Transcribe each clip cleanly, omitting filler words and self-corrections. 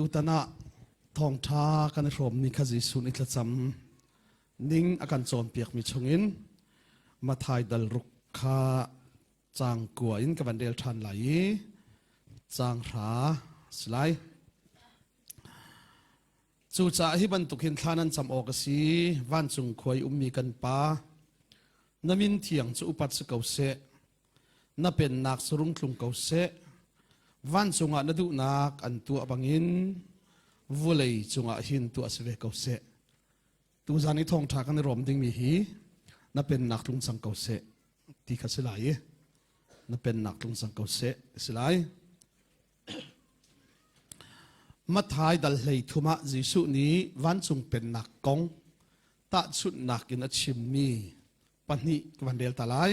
Tutan ah thawngṭha kan i hrawmmi kha Jesuh nih thlacam ning a kan cawnpiakmi chungin Matthai dal ruk kha caang kua in ka van rel ṭhan lai i caang hra si lai. Cucaah hi bantuk hin thla nan cam awk a si. Vancung khua i ummi kan Pa, na min thiang cu upat si ko seh. Na pennak cu rung tlung ko seh. Vancung ah na duhnak an tuah bangin vulei cungah hin tuah si ve ko seh. Tuzan i thawngṭha kan i rawm dingmi hi na pennak tlung cang ko seh ti kha si lai i na pennak tlung cang ko seh ti si lai. Matthai dal hlei thum ah Jesuh nih vancung pennak kong tahchunhnak in a chimmi pahnih ka van rel ta lai.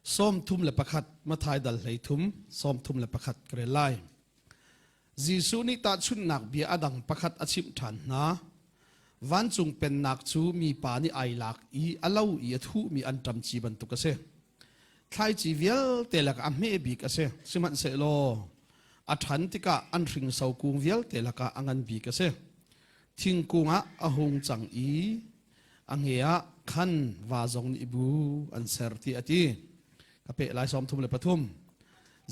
31 Matthai dal 13 31 ka rel lai. Jesuh nih tahchunhnak bia a dang pakhat a chimh ṭhan hna. Vancung pennak cu mipa nih ai lak i a lo i a thuhmi anṭam ci bantuk a si. Thlaici vialte lakah a hme bik a si. Sihmanhsehlaw a ṭhan tikah an hringso kung vialte lakah a ngan bik a si. Thingkung ah a hung cang i a nge ah khan va zong nih bu an ser ti a ti. Ka peh lai 33.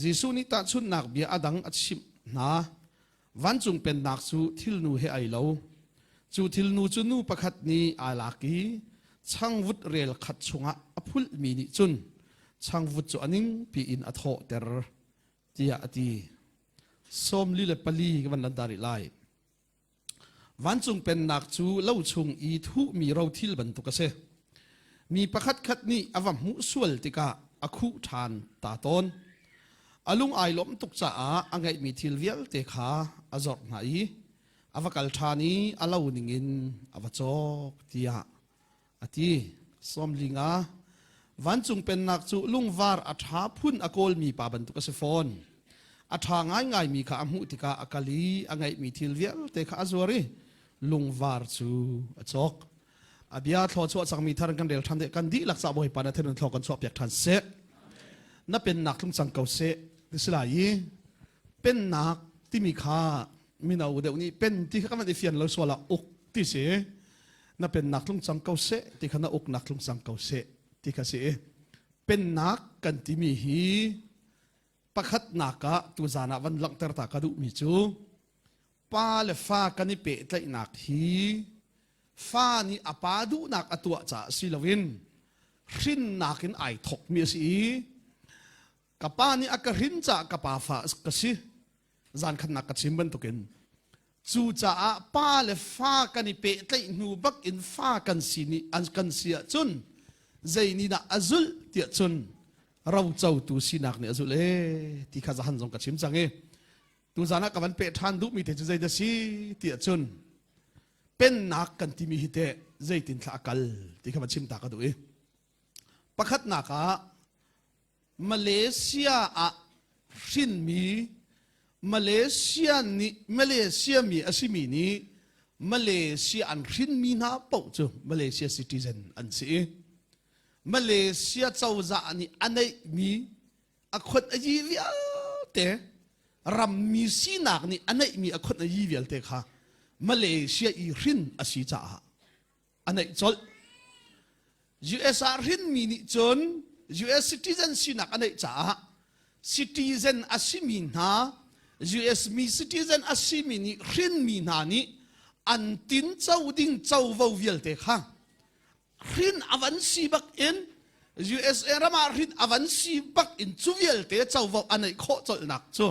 Jesuh nih tahchunhnak bia a dang a chimh hna. Vancung pennak cu thilnu he ai lo. Cu thilnu cu nu pakhat nih aa lak i changvut rel khat chungah a phulhmi nih cun changvut cu a ningpi in a thawhter tiah a ti. 44 ka van lan ta rih lai. Vancung pennak cu lo chung i thuhmi rothil bantuk a si. Mi pakhatkhat nih a va hmuh sual tikah a khuh ṭhan ta tawn. A lung ai lawmh tuk caah a ngeihmi thil vialte kha a zorh hna i a va kal ṭhan i a lo ningin a va cawk tiah a ti. 55 Vancung pennak cu lungvar a ṭha phun a kawlmi pa bantuk a si fawn. A ṭha ngaingaimi kha a hmuh tikah a kal i a ngeihmi thil vialte kha a zuar i lungvar cu a cawk. A bia thluachuah cangmi thar kan rel ṭhan kan dihlak ca Bawipa na thinlung thlaw kan chuahpiak ṭhan seh. Na pennak tlung cang ko seh ti si lai i pennak timi kha mino deuh nih pen ti kha kan van i fian lo sual ah uk ti si. Na pennak tlung cang ko seh ti kha na uknak tlung cang ko seh ti kha si i pennak kan timi hi pakhatnak ah tuzan ah van langhter ta ka duhmi cu pa le fa kan i pehtlaihnak hi fa nih a pa duhnak a tuah caah si loin hrinnak in ai thokmi a si i ka pa nih a ka hrin caah ka pa fa ka si zan khatnak ka chim bantukin Cucaah pa le fa kan i pehtlaih hnu bak in fa kan si nih an kan si ahcun zei nih dah a zulh tiah cun rocotu sinak nih a zulh ee ti kha zahan zong ka chim cang i tuzan ah ka van peh ṭhan duhmi te cu zei dah si tiah cun pennak kan timi hi teh zeitin thla a kal ti kha van chim ta ka duh i pakhatnak ah Malaysia ah hrinmi Malaysia nih Malaysia mi a simi nih Malaysia an hrinmi hna paoh cu Malaysia citizen an si i Malaysia cozah nih a neihmi a khon a yi vialte rammi sinak nih a neihmi a khon a yi vialte kha Malaysia i hrin a si caah a neih colh. US ah hrinmi nih cun US citizen sinak a neih caah citizen a simi hna US mi citizen a simi nih hrinmi hna nih an tin co ding covo vialte kha hrin a van si bak in USA ram ah hrin a van si bak in cu vialte covo a neih khawh colhnak cu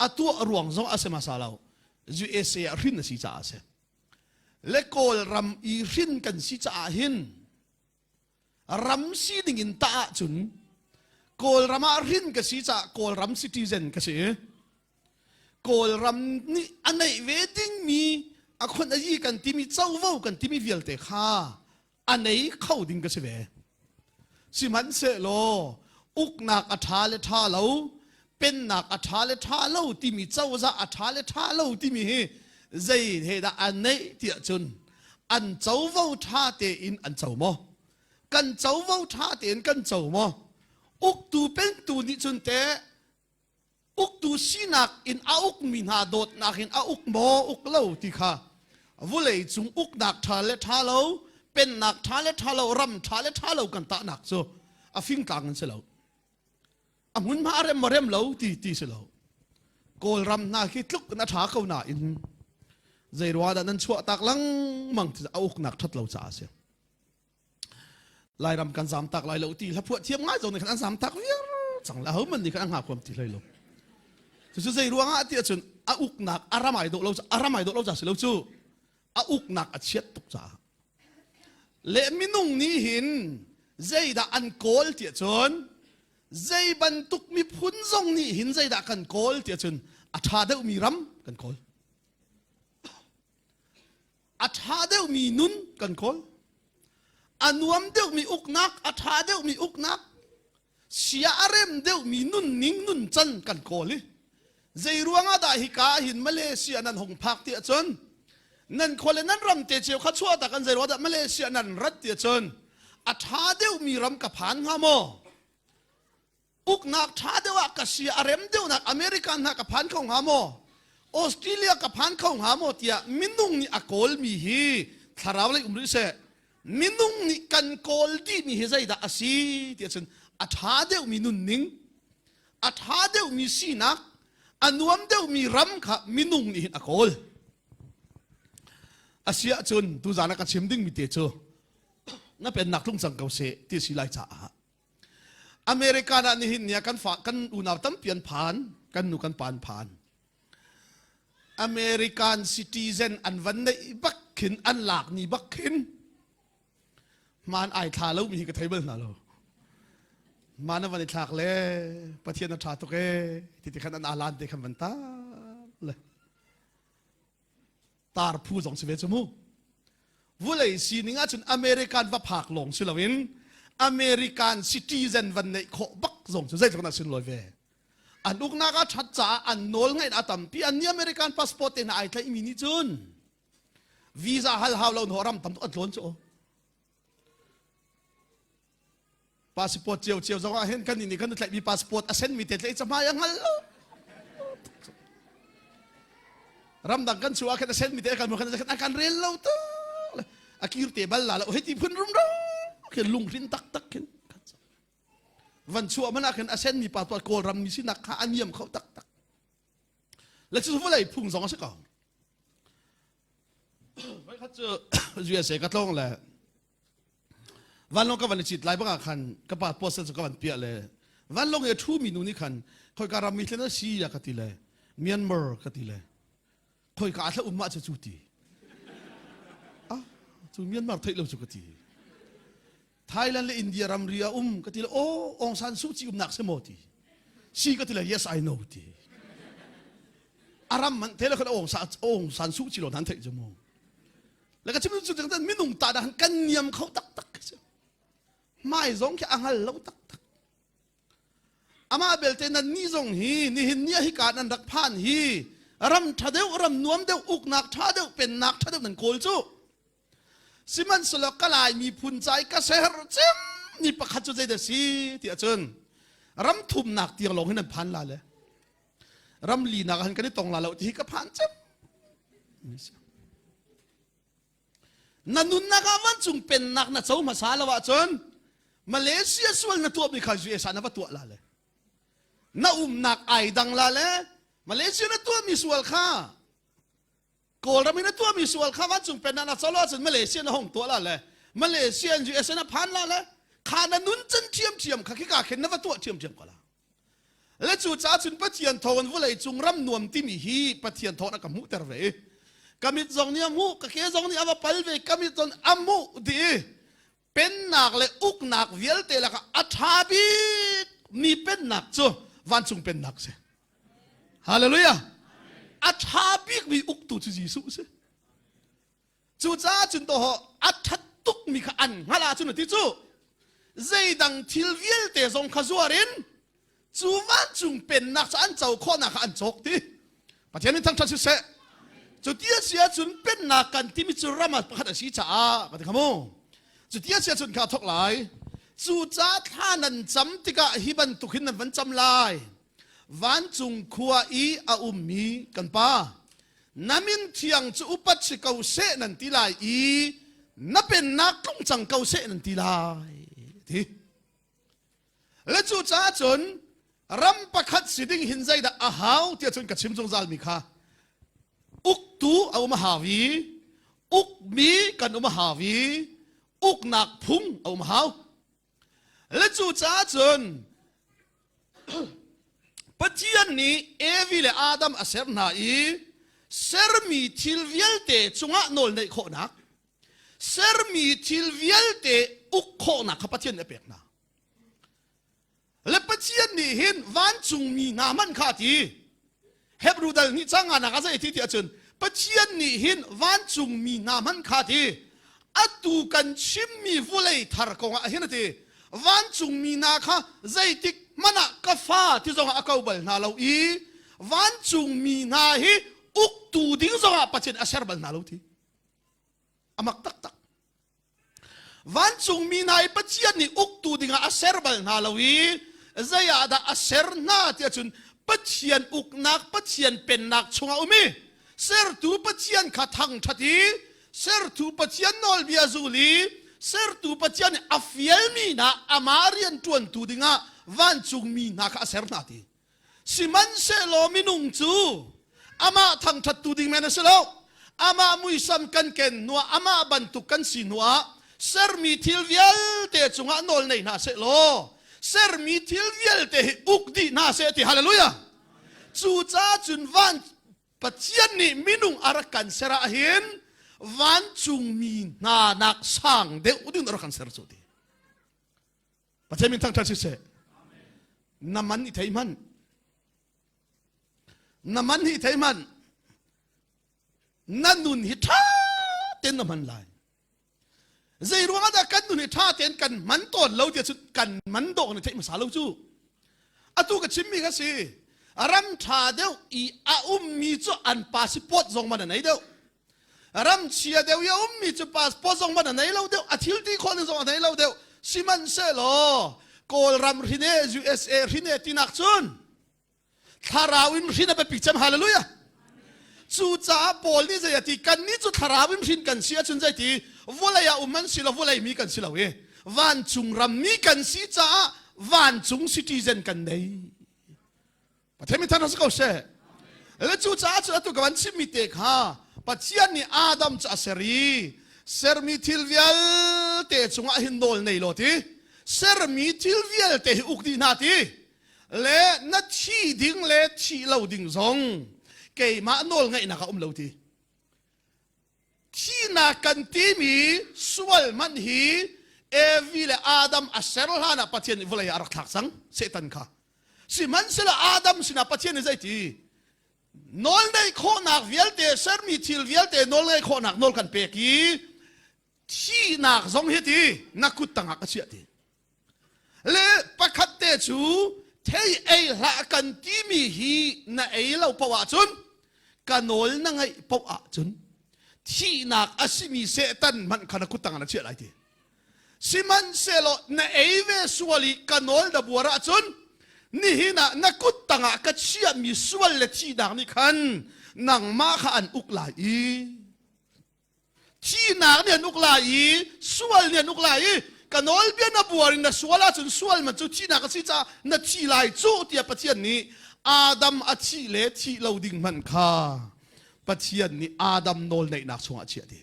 a tuah ruang zong a si hmasa lo USA ah hrin a si caah a si. Le Kawlram i hrin kan si caah hin ram sining in tah ahcun Kawlram ah hrin ka si caah Kawlram citizen ka si. Kawlram nih a neih ve dingmi a khon a yi kan timi covo kan timi vialte kha a nei kho ding ka si ve. Sihmanhsehlaw uknak a ṭha le ṭha lo, pennak a ṭha le ṭha lo timi cozah a ṭha le ṭha lo timi hi zei he dah a neih tiah cun an covo ṭha tein an co maw? Kan covo ṭha tein kan co maw? Uktu pentu nih cun teh. Uktu sinak in a ukmi hna dawtnak in a uk maw uk lo ti kha vulei cung uknak ṭha le ṭha lo, pennak ṭha le ṭha lo, ram ṭha le ṭha lo kan tahnak cu a fingtlang an si lo. A hmunhma a rem maw rem lo ti ti si lo. Kawlram hna khi tluk in a ṭha ko nain zei ruah dah nan chuah tak lengmang ti a uknak ṭhat lo caah a si. Lairam kan zam tak lai lo ti hlaphuah thiam ngai zong nih khan an zam tak viar cang le ahohmanh nih khan an ngakhuam ti hlei lo. Cucu zei ruangah ti ahcun a uknak a ram ai dawh lo a ram ai dawh lo ca si lo cu a uknak a chiat tuk caah. Le minung nih hin zeidah an kawl ti ahcun zei bantuk miphun zong nih hin zeidah kan kawl ti ahcun a ṭha deuhmi ram kan kawl. A ṭha deuhmi nun kan kawl. A nuam deuhmi uknak, a ṭha deuhmi uknak, sia a rem deuhmi nunning nuncan kan kawl i zei ruangah dah hika ah hin Malaysia nan hung phak ti ahcun nan khua le nan ram te cio kha chuah tak an zei ruangah dah Malaysia nan rat ti ahcun a ṭha deuhmi ram ka phan hnga maw? Uknak ṭha deuh ah ka si a rem deuhnak America hna ka phan kho hnga maw? Australia ka phan kho hnga maw tiah minung nih a kawlmi hi thlarau lei um rih seh minung nih kan kawl dihmi hi zeidah a si ti ahcun a ṭha deuhmi nunning a ṭha deuhmi sinak a nuam deuhmi ram kha minung nih hin a kawl a si ahcun tuzaan ah ka chim dingmi te cu na pennak tlung cang ko seh ti si lai caah America ah nihin ni ah kan fa kan unau tampi an phan kan nu kan pa an phan American citizen an van neih bak khin an lak ni bak khin man ai thla lo mi hi ka thei bal hna lo man a van i thlak le Pathian a tha tuk e ti ti khan an alan te khan van tar le tar phu zong si ve cu mu vulei sining ahcun American va phak lawng si loin American citizen van neih khawh bak zong cu zeitluk dah sunlawi ve an uknak a ṭhat caah an nawl ngaih a tampi an ni American passport te hna ai tlaihmi nih cun visa hal hau lo ram tam tuk an tlawn cu passport cio cio zong ah hin kan nih kan tlaihmi passport a senmi te tlaih camai a hngal lo ramdang kan chuah khan a senmi te kan khan a kan rel lo to a kir te bal la lo hei ti phun rum ro khin lunghrin tak tak khin van chuah mana khin a senmi passport kawlram mi sinak kha a niam kho tak tak le cu vawlei phung zong a si ko Voikhat cu USA ka tlawng le vanlawng ka van i cit lai bangah khan ka pa postal cu ka van piah le vanlawng i a ṭhumi nu nih khan khoika ram mi thlen a si ya ka ti le Myanmar ka ti le khoika ah thla um mah cu cu ti ah cu Myanmar theih lo cu ka ti Thailand le India ramri a um ka ti le oh Aung San Suu Kyi umnak si maw ti si ka ti le yes I know ti aram man te le khan Aung San Aung San Suu Kyi lo nan theih cu mu le ka chim cu cu minung ta dah kan niam kho tak tak si mai zong khi a ngal lo tak tak amah belte nan ni zong hi nihin ni hi ka nan rak phan hi ram tha deuh ram nuam deuh uknak tha deuh pennak tha deuh nan kawl cu Sihmanhsehlaw ka Lai miphun ca i ka siaherh cem ni pakhat cu zeidah si ti ahcun ram thumnak tiang lawng hin an phan la le ram linak ah hin kan i tong la lo ti hi ka phan cem. Na nunnak ah vancung pennak na co hmasa lo ahcun Malaysia sual na tuahmi kha USA na va tuah la le na umnak ai dang la le Malaysia na tuahmi sual kha Kawlram in a tuahmi sual kha vancung pennak na colo ahcun Malaysia na hong tuah la le Malaysia in USA na phan la le kha na nun can ṭhiamṭhiam kha khika khin na va tuah ṭhiamṭhiam ko la. Le cu caah cun Pathian thawng in vawlei cung ram nuam timi hi Pathian thawng a ka hmuhter ve i ka mit zong nih a hmuh ka ke zong nih a va pal ve ka mit zong a hmuh ti i pennak le uknak vialte lakah a ṭha bik mi pennak cu vancung pennak si. Hallelujah. A ṭha bikmi uktu cu Jesuh si. Cucaah cun to a ṭhat tukmi kha an hngalh ahcun a ti cu zeidang thil vialte zong kha zuar in cu vancung pennak cu an co khawhnak kha an cawk ti. Pathian min thangṭhat siseh. Cu ti a si ahcun pennak kan timi cu ram ah pakhat a si caah ka ti kha mu. Cu ti a si ahcun kha thok lai. Cucaah thla nan cam tikah hi bantuk hin nan van cam lai. Vancung khua i a ummi kan Pa, na min thiang cu upat si ko seh nan ti lai i na pennak tlung cang ko seh nan ti lai ti. Le cu caah cun ram pakhat si ding hin zeidah a hau tiah cun ka chim zungzal mi kha uktu a um a hau i ukmi kan um a hau i uknak phung a um a hau. Le cu caah cun Pathian nih Evi le Adam a ser hna i sermi thil vialte cungah nawl neih khawhnak sermi thil vialte uk khawhnak kha Pathian nih a pek hna. Le Pathian nih hin vancungmi hna hmanh kha a ti. Hebrew dal nih cang nak a zei ti ti ahcun Pathian nih hin vancungmi hna hmanh kha ti atu kan chimmi vulei thar kong ah hin a ti vancungmi hna kha zeitik hmanh ah ka fa ti zongah a ko bal hna lo i vancungmi hna hi uktu ding zongah Pathian a ser bal hna lo ti amak taktak Vancungmi hna i Pathian nih uktu dingah a ser bal hna lo i zei ah dah a ser hna tiah cun Pathian uknak Pathian pennak chungah um i sertu Pathian kha thangṭhat i sertu Pathian nawlbia zul i sertu Pathian nih a fialmi hna amah rian ṭuantu dingah vancungmi hna kha a ser hna ti. Sihmanhsehlaw minung cu amah thangṭhattu ding men a si lo. Amah muisam kan ken hnuah, amah bantuk kan si hnuah sermi thil vialte cungah nawl nei hna seh law sermi thil vialte hi uk dih hna seh ti hallelujah. Cucaah cun van Pathian nih minung a rak kan ser ah hin vancungmi hna nak sang deuh ding a rak kan ser cu ti. Pathian min thangṭhat siseh. Na man i thei hmanh. Na man hi thei hmanh. Na nun hi ṭha tein na hman lai. Zei ruang ah dah kan nun hi ṭha tein kan hman tawn lo tiah cun kan man dawh kan i theih hmasa lo cu. Atu ka chimmi kha si. Ram ṭha deuh i a ummi cu an passport zong man a nei deuh. Ramchia deuh i a ummi cu passport zong man a nei lo deuh, a thil ti khawh ning zong a nei lo deuh. Sihmanhsehlaw Kawlram hrine USA hrine tinak cun thlarau in hrin a biapi cem hallelujah. Cucaah Paul nih zei a ti kannih cu thlarau in hrin kan si ahcun zei ti vawlei ah um an si lo vawlei mi kan si lo i vancung ram mi kan si caah vancung citizen kan nei. Pathian min thang si ko seh. Le cu caah cun atu ka van chimmi te kha Pathian nih Adam cu a ser i sermi thil vialte cungah hin nawl nei law ti sermi thil vialte hi uk dih hna ti le na thi ding le thi lo ding zong keimah nawl ngeihnak a um lo ti Thihnak kan timi sual hmanh hi Evi le Adam a ser hlan ah Pathian nih vawlei ah a rak thlak cang Satan kha. Sihmanhsehlaw Adam sinah Pathian nih zeiti nawlneih khawhnak vialte sermi thil vialte nawlngeih khawhnak nawl kan pek i thihnak zong hi ti na kut tangah ka chiah ti. Le pakhat te cu thei ei hlah kan timi hi na ei lo paoh ahcun ka nawl na ngaih paoh ahcun thihnak a simi Satan hmanh kha na kut tangah na chiah lai ti. Sihmanhsehlaw na ei ve sual i ka nawl na buar ahcun nihin ah na kut tangah ka chiahmi sual le thihnak nih khan nangmah kha an uk lai i Thihnak nih an uk lai i sual nih an uk lai i ka nawlbia na buar in na sual ahcun sual man cu thihnak a si caah na thi lai cu tiah Pathian nih Adam a thih le thih lo ding hmanh kha Pathian nih Adam nawl neihnak chungah a chiah ti.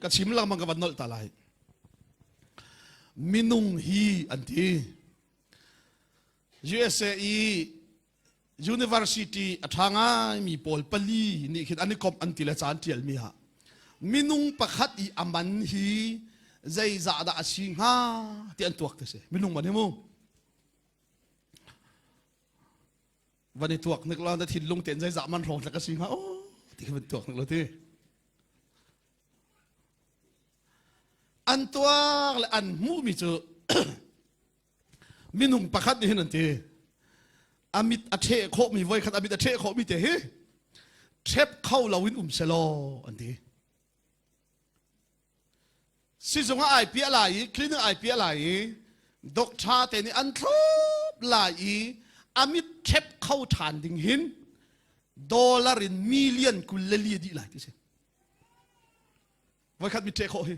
Ka chim lengmang ka van nolh ta lai. Minung hi an ti. USA i University a ṭha ngaimi pawl pali nih khin an i komh an ti le ca an ṭialmi ah minung pakhat i a man hi zeizah dah a si hnga ti an tuak ti si minung man hi mu van i tuak nik lo na thinlung tein zeizah man hrawng tlak a si hnga oh ti khi van tuak nik lo ti an tuak le an hmuhmi cu Minung pakhat nih hin an ti. A mit a ṭheh khawhmi voikhat a mit a ṭheh khawhmi te hi ṭhep kho loin um selaw an ti. Sizung ah ai piah lai i clinic ai piah lai i Doctor te nih an thlop lai i a mit ṭhep kho ṭhan ding hin dollar in million 24 dih lai ti si. Voikhat mit ṭheh khawh hi.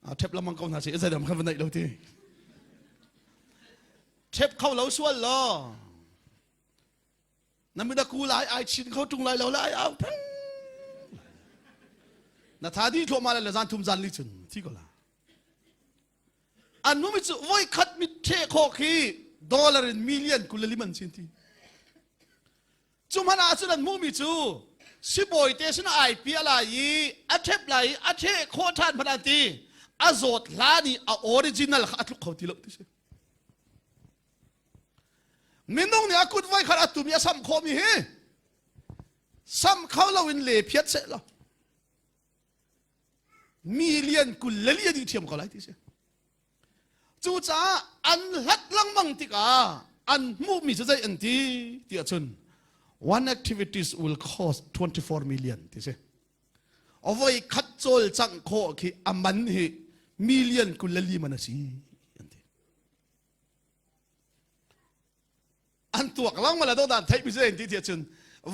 A ṭhep lamang ko hna si zeidam khan va neih lo ti. Ṭhep kho lo sual law. Na mit a ku lai ai chin kho ṭung lai lo le ai au peng. Na tha di thluahmah le zan thum zan li cun thi ko la. An mumi cu voi khat mit ṭheh khawh khi dollar in million 24 man chin ti. Cu hmanh ah cun an hmuhmi cu sibawi te sin ai pia lai i a ṭhep lai i a ṭheh khawh ṭhan hmanh an ti. A zawt hlan i a original kha a tluk kho ti lo ti si. Minung nih a kut voi khat a tum i a samh khawhmi hi samh kho loin le phiat seh law million 24 a dih ṭhiam ko lai ti si. Cucaah an hlat lengmang tikah an hmuhmi cu zei an ti ti ahcun one activities will cost 24 million ti si. Voi khat cawlcangh khawh khi a man hi million 24 man a si an ti. An tuak lang la do dan theih mi zei ti ti ahcun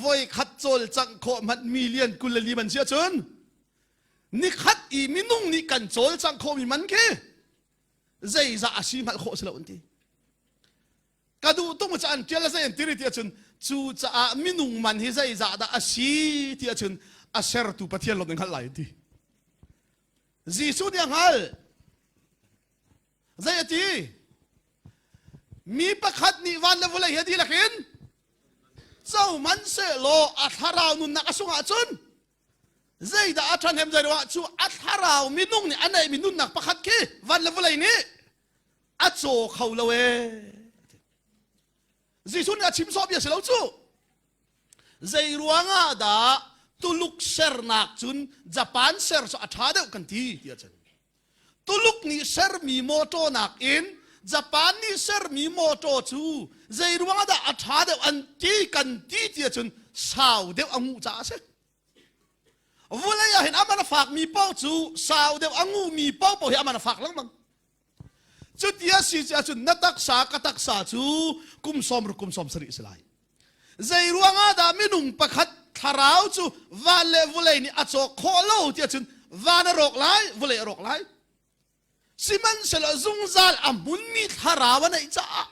voi khat cawlcangh khawh hmanh million 24 man si ahcun nikhat i minung nih kan cawlcangh khawhmi man khi zeizah a si hngalh khawh si lo an ti. Ka duh tung ca an ṭial zei an ti ti ahcun cu caah minung man hi zeizah dah a si ti ahcun a sertu Pathian lawng nih hngalh lai an ti. Jesuh nih a hngalh. Zei a ti? Mi pakhat nih van le vawlei he dihlak in co man sehlaw a thlarau nunnak a sung ahcun zeidah a ṭhahnem zei ruangah cu a thlarau minung nih a neihmi nunnak pakhat khi van le vawlei nih a caw kho lo ee. Jesuh nih a chim sawh bia si lo cu. Zei ruangah dah Tuluk sernak cun Japan ser cu a ṭha deuh kan ti ti ahcun Tuluk nih sermi mawṭaw nakin Japan nih sermi mawṭaw cu zei ruangah dah a ṭha deuh an ti kan ti ti ahcun sau deuh a nguh caah a si. Vulei ah hin a man a fakmi paoh cu sau deuh a nguhmi paohpaoh hi a man a fak lengmang. Cuti a si ahcun na taksa ka taksa cu kum 60 kum 70 si lai. Zei ruangah dah minung pakhat thlarau cu van le vulei nih a cawk khawh lo ti ahcun van a rawk lai, vulei a rawk lai. Sihmanhsehlaw zungzal a hmunmi thlarau a neih caah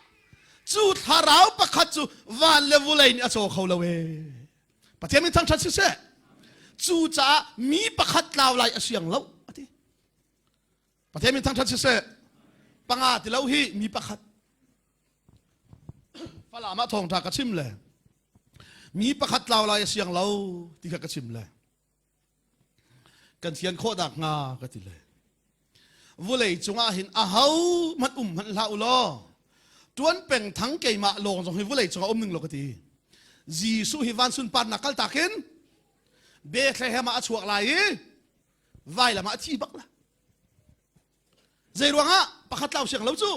cu thlarau pakhat cu van le vulei nih a caw kho lo ee. Pathian min thangṭhat siseh. Cucaah mi pakhat tlau lai a siang lo a ti. Pathian min thangṭhat siseh. Panga ti lo hi mi pakhat Falam ah thawngṭha ka chim le mi pakhat tlau lai a siang lo ti kha ka chim le kan fian khawh dak hnga ka ti le vulei cungah hin aho hmanh um hmanh hlah u law tuan peng thang keimah lawng zong hi vulei cungah um ning law ka ti Jesuh hi van sunparnak kal takin Bethlehem ah a chuak lai i vailam ah a thi bak la Zei ruangah pakhat tlau siang lo cu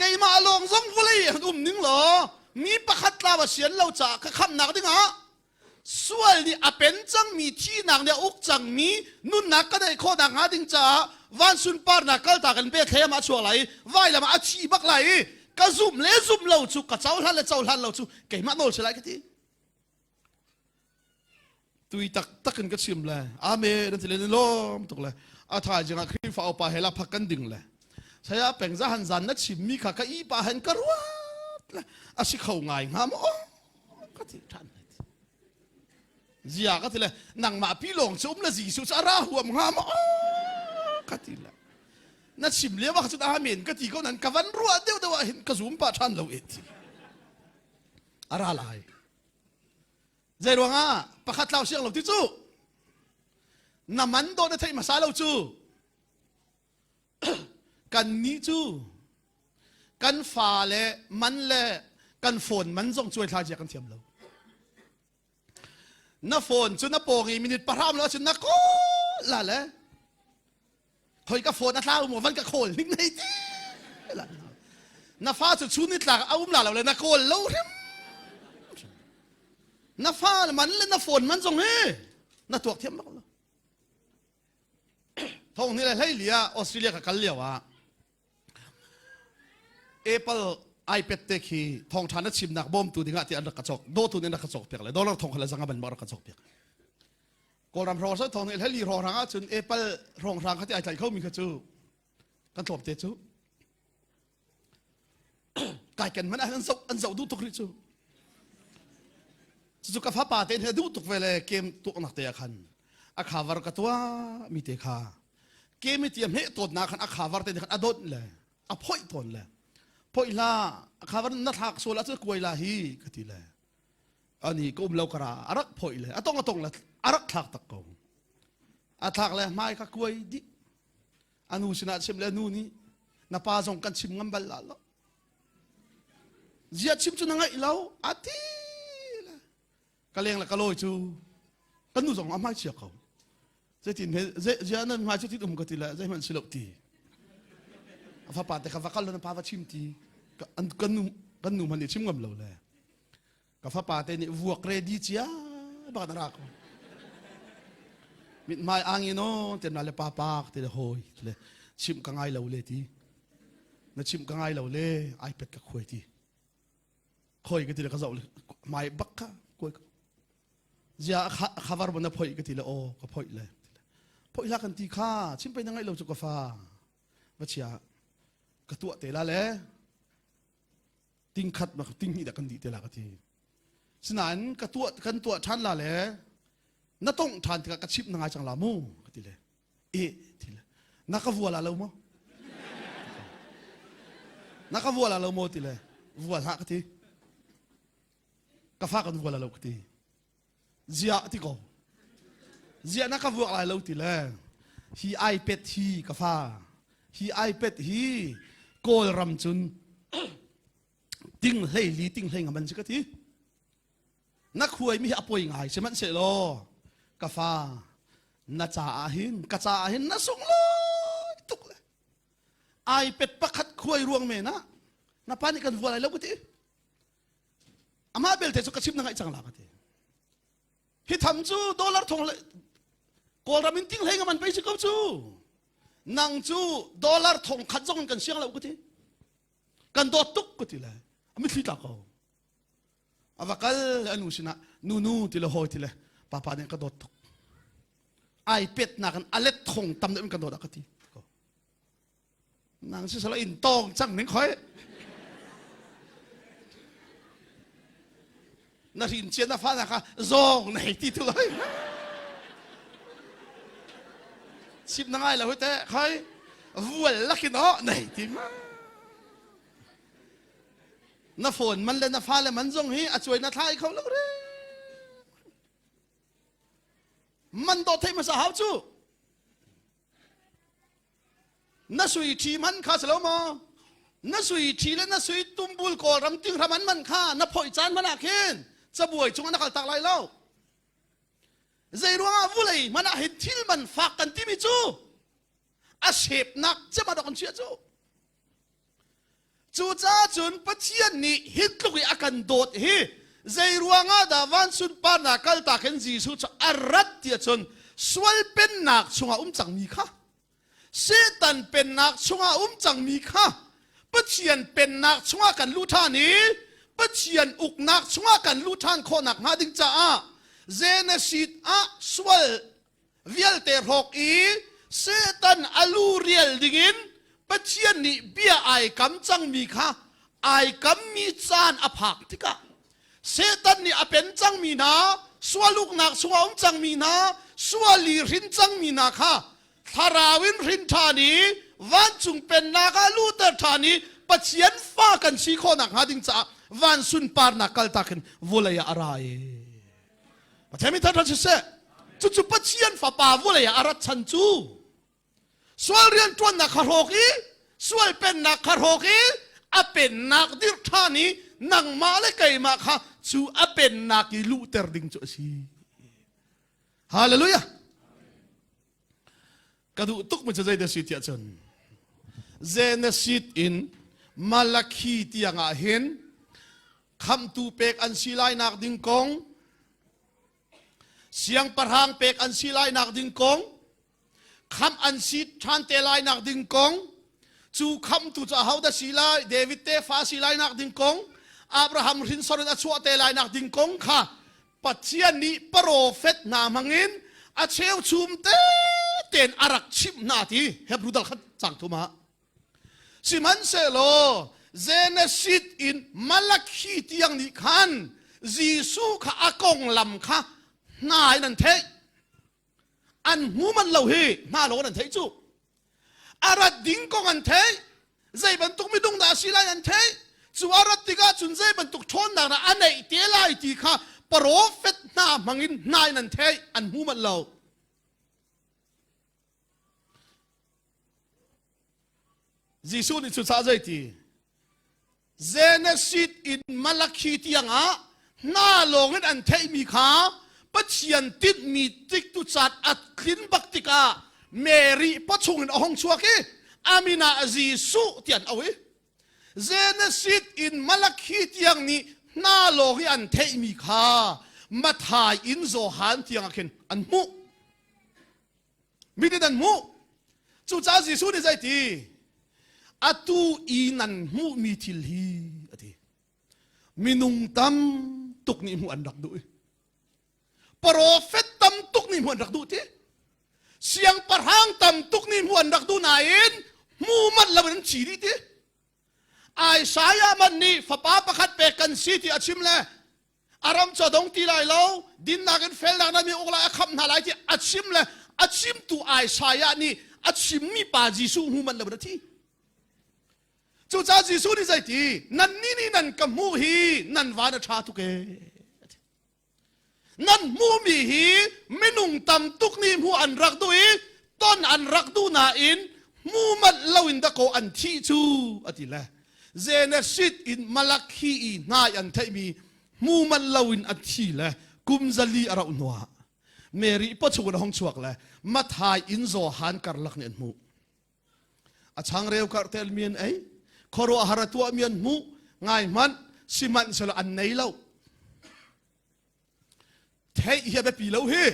keimah lawng zong vawlei han um ning law mi pakhat tlau a sian lo caah ka khamnak dingah sual nih a pen cangmi thihnak nih a uk cangmi nunnak ka neih khawh nakhnga ding caah van sunparnak kaltak in Bethlehem ah a chuak lai i vailam ah a thi bak lai i ka zumh le zumh lo cu ka cohlan le cohlan lo cu keimah nawl si lai ka ti. Tui taktak in ka chim le amen an ti le lawm tuk le a thaizing ah Khrihfa upa he la phak kan ding le saya peng za han zan na chim mi kha ka i pa hen ka ruat le a si kho ngai hnga maw ka ti than zia ka ti le nangmah pi lawng cu um le Jesuh cu a ra huam hnga maw ka ti le na chim lio ah cun amen ka ti ko nan ka van ruah deuh deuh ah hin ka zum pa than lo e ti a ra lai Zei ruangah pakhat tlau siang lo ti cu na man dawh na theih hmasa lo cu kan nih cu kan fa le man le kan phone man zong cuai thla zia kan thiam lo na phone cu na pawng i minute pahram lo cun na kawl la le khoi ka phone a tlau maw van ka khawl ning nei ti na fa cu chun ni tlak a um la lo le na kawl lo hrim na fa man le na phone man zong hi na tuak thiam bak lo. Thong ni le hlei li ah Australia ka kal lio ah Apple iPad te khi thawngṭha na chimnak bawmtu dingah ti an rak ka cawk dawtu nih an rak ka cawk piak le dollar thong kha le zanga ban bak rak ka cawk piak. Kawlram hrawng so thong ni hlei li hrawng hrang ahcun Apple hrawng hrang kha ti ai tlai kho mi kha cu kan tlawm te cu kai ken man an zoh an zoh duh tuk rih cu. Cucu ka fapa te he duh tuk ve le kem tuaknak te ah khan a khavar ka tua mi te kha kemi ti a hmeh tawnnak khan a khavar te khan a dawt le a phoih tawn le phoih hla a khavar na thlak sual ah cu kuai la hi ka ti le ani ka um lo kara a rak phoih le a tong a tong le a rak thlak tak ko a thlak le hmai kha kuai dih anu sinah chim le nu nih na pa zong kan chim ngam bal la lo zia chim cu na ngaih lo a ti le ka leng le ka lawi cu kan nu zong a hmai chia ko zeitin he zia nan hmai cu tin um ka ti le zeihmanh si lo ti a fapa te kha va kal na pa va chim ti kan nu kan nu hmanh nih chim ngam lo le ka fapa te nih vuak ready cia bak na ra ko mit hmai angin o te na le pa pa te le hoi le chim ka ngai lo le ti na chim ka ngai lo le iPad ka khuai ti khoi ka ti le ka zoh le mai bak kha koi zia khavar na phoi ka ti le o ka phoi le phoi la kan ti kha chim pe na ngai lo chu ka fa va chia ka tua te la le ting khat ma ting hnih da kan di te la ka ti sinain ka tua kan tua than la le na tong than tikah ka chip na ngai chang la mu ka ti le e ti le na ka vual lo maw na ka vual lo maw ti le vual hlah ka ti ka fa kan vual lo ka ti zia ti ko zia na ka vuak lai lo ti le hi iPad hi ka fa hi iPad hi Kawlram cun ting hlei li ting hlei ngaman si ka ti Na khuaimi hi a poi ngai sihmanhsehlaw ka fa na caah hin ka caah hin na sunglawi tuk le iPad pakhat khuai ruang men ah na pa nih kan vua lai lo ka ti. Amah belte cu ka chim na ngaih cang la ka ti. Hi tham cu dollar thong le Kawlram in ting hlei nga man pei si ko cu. Nang cu dollar thong khat zong in kan siang lo ka ti. Kan dawt tuk ka ti le. A mithli tla ko. A va kal a nu sinah nunu ti le hawi ti le papa nih ka dawt tuk. Ai pet nak in a let thong tam deuh in ka dawt a ka ti. Nang si sala in tong cang ning khoi. Na rin cia na fa na kha zong na hei ti tu lai. Chim na ngai lo te khoi vual lakin oh na hei ti ma. Na phone man le na fale man zong hi a cuai na thlai kho lo re. Man dawt thei hmasa hau cu. Na sui ṭhi man kha si lo maw? Na sui ṭhi le na sui tumbul kawlram tinghram an man kha na phoih caan hmanh ah khin cabuai cungah na kal tak lai lo. Zei ruangah vulei hmanh ah hin thil man fak kan timi cu a sepnak cem ah dok an chiah cu. Cucaah cun Pathian nih hi tluk i a kan dawt hi zei ruangah dah van sunparnak kaltak in Jesuh cu a rat ti ahcun sual pennak chungah um cangmi kha Satan pennak chungah um cangmi kha Pathian pennak chungah kan luh ṭhan i Pathian uknak chungah kan luh ṭhan khawh nakhnga ding caah Genesis ah sual vialte hrawk i Satan a lu rial dingin Pathian nih bia ai kam cangmi kha ai kammi caan a phak tikah Satan nih a pen cangmi hna sual uknak chungah um cangmi hna sual i hrin cangmi hna kha thlarau in hrin ṭhan i vancung pennak ah luhter ṭhan i Pathian fa kan si khawh nakhnga ding caah van sunparnak kaltak in vawlei ah a ra i Pathian mi thangṭhat siseh cucu Pathian fapa vawlei ah a rat chan cu sual rianṭuannak kha hrawk i sual pennak kha hrawk i a pennak dirh ṭhan i nangmah le keimah kha cu a pennak i luhter ding cu a si. Hallelujah! Ka duh tuk mi cu zei dah si tiah cun Genesis in Malakhi tiang ah hin khamhtu pek an si lai nak ding kong siangpahrang pek an si lai nak ding kong. Khamh an si ṭhan te lai nak ding kong, cu khamhtu cu ahodah si lai, David tefa si lai nak ding kong, Abraham hrinsor in a chuah te lai nak ding kong kha Pathian nih profet hna hmangin a cheuchum tein a rak chimh hna ti Hebrew dal khat cang thum ah. Sihmanhsehlaw Genesis in Malakhi tiang nih khan Jesuh kha a konglam kha hna in an theih. An hmu man lo hi hna lo an theih cu. A rat ding kong an theih. Zei bantuk minung dah a si lai an theih. Cu a rat tikah cun zei bantuk ṭhawnnak dah a neih te lai ti kha profet hna hmangin hna in an theih. An hmu manh lo. Jesuh nih cucaah zeiti? Genesis in Malakhi tiangah hna lawngin an theihmi kha Pathian tinhmi tiktu caan a tlin bak tikah Mary pawchung in a hung chuak i a min ah Jesuh ti an auh i Genesis in Malakhi tiang nih hna lawng i an theihmi kha Mathai in Johan tiang ah khin an hmuh. Mit in an hmuh. Cucaah Jesuh nih zeiti? Atu i nan hmuhmi thil hi a ti. Minung tam tuk nih hmuh an rak duh i profet tam tuk nih hmuh an rak duh ti. Siangpahrang tam tuk nih hmuh an rak duh nain hmu manh lo in an ci dih ti. Isaiah man nih fapa pakhat pek kan si ti a chim le a ram cu a dong ti lai lo dinnak in felnak na mi uk lai a khamh hna lai ti a chim le a chimtu Isaiah nih a chimmi pa Jesuh hmu manh lo in a thi cucaah Jesuh nih zeiti nannih nih nan ka hmuh hi nan van a ṭha tuk ee Nan hmuhmi hi minung tam tuk nih hmuh an rak duh i ton an rak duh nain hmu manh loin dakaw an thih cu a ti le Genesis in Malakhi i hnai an theihmi hmu manh loin a thi le kum zali a rauh hnuah Mary pawchung in a hung chuak le Mathai in Johan karlak nih an hmuh. A changreu karhtel mi an ei, khuaruahhar a tuahmi an hmuh, ngai hmanh, sihmanhsehlaw an nei lo. Theih hi a biapi lo hi.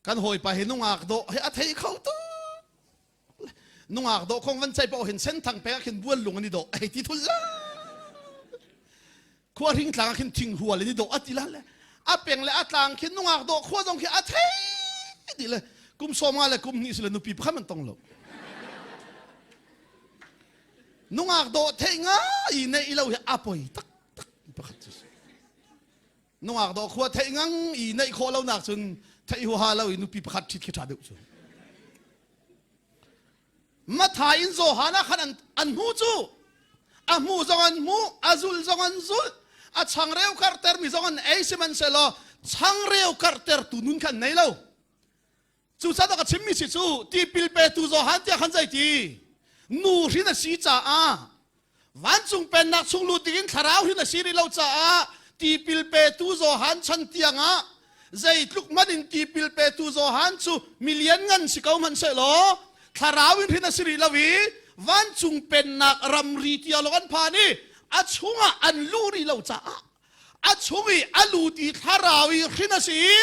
Kan hawipa hi nungak dawh hi a thei kho tuk. Nungak dawh kong van cai paoh hin senthang pek ah khin bual lung an i dawh hei ti thul la. Khua hring tlang ah khin thing hual in i dawh a ti la le a peng le a tlang khin nungak dawh khua zong khi a thei ti le kum 50 le kum hnih si le nupi pakhat man tong lo. Nungak dawh theih ngai i neih lo hi a poi tak tak pakhat cu si. Nungak dawh khua theih ngang i neih khawh lo nak cun theih huaha lo i nupi pakhat ṭhit khi ṭha deuh cu. Mathai in Johan ah khan an, an hmu cu a hmu zong an hmu a zul zong an zul a changreu karhtermi zong an ei sihmanhsehlaw changreu karhtertu nun kha an nei lo cucaah ka chimmi si cu tipil petu Johan tiah khan zeiti nu hrin a si caah Vancung pennak chung lut dingin thlarau hin a si rih lo caah tipil petu Johan chan tiangah zeitluk hmanh in tipil petu Johan cu milian ngan si ko hmanh sehlaw thlarau in hrin a si rih lo i vancung pennak ramri tiang lawng an phan i a chungah an luh rih lo caah a chung i a lut i thlarau i hrin a si i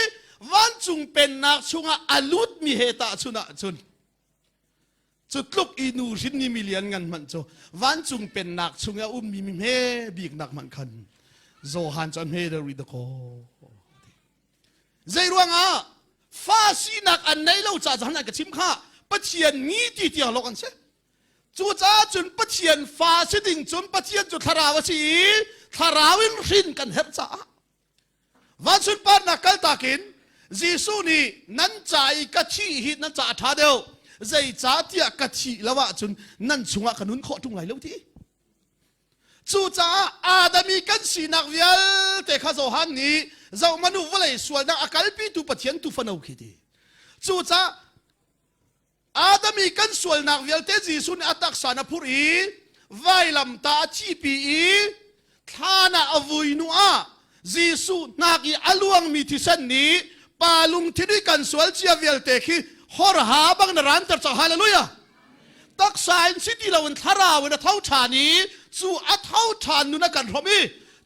vancung pennak chungah a lutmi he tahchun ahcun Cu tluk i nu hrinmi milian ngan hmanh cu vancung pennak chung i a ummi mi hme biknak hmanh khan Johan cu a hme deuh rih dakaw. Zei ruangah fa sinak an neih lo caah an ka chim kha Pathian mi ti tiang lawk an si. Cucaah cun Pathian fa si ding cun Pathian cu thlarau a si i thlarau in hrin kan herh caah Van sunparnak kaltak in Jesuh nih nan ca i ka thih hi nan ca a ṭha deuh zeicahtiah ka thih lo ahcun nan chungah ka nun khawh ṭung lai lo ti. Cucaah Adam i kan sinak vialte kha Johan nih zohmanh u vawlei sualnak a kalpitu Pathian tuufano khi ti. Cucaah Adam i kan sualnak vialte Jesuh nih a taksa in a phurh i vailamtah a thihpi i thlan ah a vui hnu ah Jesuh hnak i a luangmi thisen nih pa lungthin i kan sual cia vialte khi horha bang na ranter cang hallelujah taksa in si ti loin thlarau in a tho ṭhan i cu a tho ṭhan nun a kan hrawmh i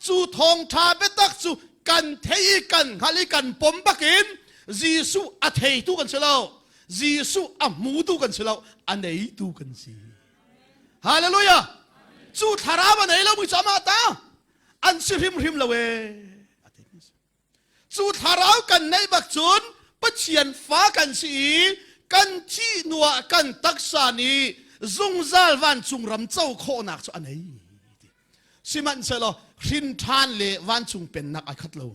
cu thawngṭha biatak cu kan thei i kan hngalh i kan pom bakin. Jesuh a theitu kan si lo. Jesuh a hmutu kan si lo. A neitu kan si. Hallelujah! Cu thlarau a nei lomi cu amah ta an si hrimhrim lo ee. Cu thlarau kan neih bak cun Pathian fa kan si i kan thih hnuah kan taksa nih zungzal vancung ram co khawhnak cu a nei. Sihmanhsehlaw hrin ṭhan le vancung pennak ai khat lo.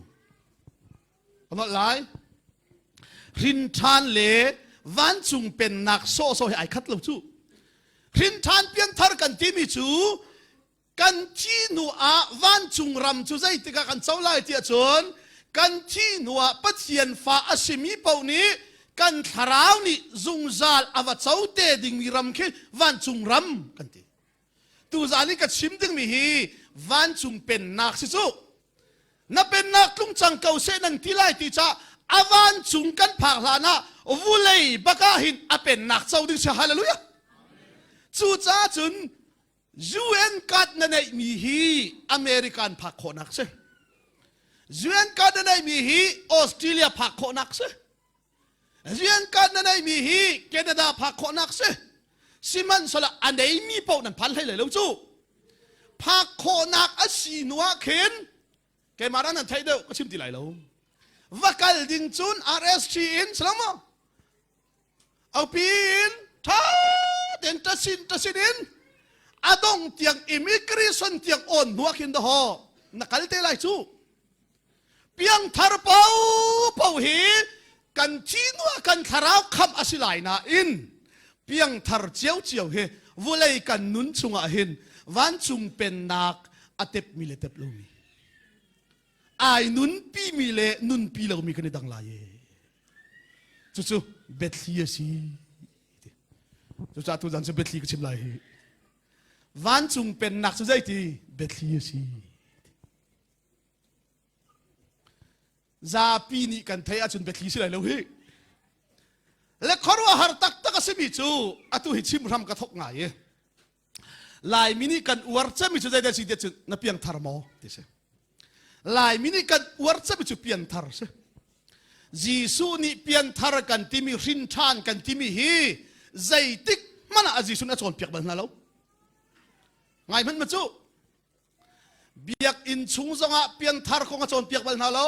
Ka nolh lai. Hrin ṭhan le vancung pennak sawhsawh hi ai khat lo cu. Hrin ṭhan pianthar kan timi cu kan thi hnu ah vancung ram cu zeitik ah kan co lai tiah cun kan thi hnu ah Pathian fa a simi paoh nih kan thlarau nih zungzal a va co te dingmi ram khi vancung ram kan ti. Tuzaan i ka chim dingmi hi vancung pennak si cu. Na pennak tlung cang ko seh nan ti lai ti ca a vancung kan phak hlan ah vulei bak ah hin a pennak co ding si hallelujah. Cucaah cun UN card na neihmi hi American phak khawhnak si. UN card na neihmi hi Australia phak khawhnak si. Rian kan na neihmi hi Canada phak khawhnak si. Sihmanhsehlaw a neimi paoh nan phan hlei lai lo cu. Phak khawhnak a si hnu ah khin keimah ran nan theih deuh ka chim ti lai lo. Va kal ding cun RST in salamo Aupi in tha ten tasin tasin in adong tiang immigration tiang on hnu ah khin daho na kal te lai cu. Piangthar paohpaoh hi kan thihnu ah kan thlarau khamh a si lai nain piangthar ciocio hi vulei kan nun chungah hin vancung pennak a tepmi le tep lomi ai nunpimi le nunpi lomi kan i dang lai e. Cucu biathli a si. Cucaah tuzan cu biathli ka chim lai hi. Vancung pennak cu zeiti biathli a si. Zapi nih kan theih ahcun biathli si lai lo hi. Le khuaruahhar taktak a simi cu atu hi chim hram ka thok ngai i Laimi nih kan uar cemmi cu zeidah si tiah cun na piangthar maw ti si. Laimi nih kan uar cemmi cu pianthar si. Jesuh nih pianthar kan timi hrin ṭhan kan timi hi zeitik hmanh ah Jesuh nih a cawnpiak bal hna lo. Ngai hmanh ma cu Biakinn chung zongah pianthar kong a cawnpiak bal hna lo.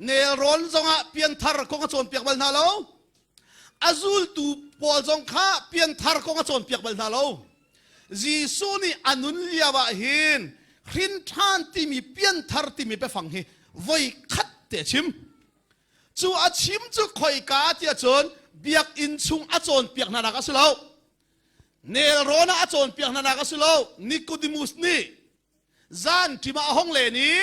Nelrawn zongah pianthar kong a cawnpiak bal hna lo. A zultu pawl zong kha pianthar kong a cawnpiak bal hna lo. Jesuh nih a nun lio ah hin hrin ṭhan timi pianthar timi biafang hi voi khat te a chim. Cu a chim cu khoika tiah cun biakinn chung a cawnpiak hna nak a si lo. Nelrawn ah a cawnpiak hnanak a si lo. Nicodemus nih zan ṭim ah a hong len i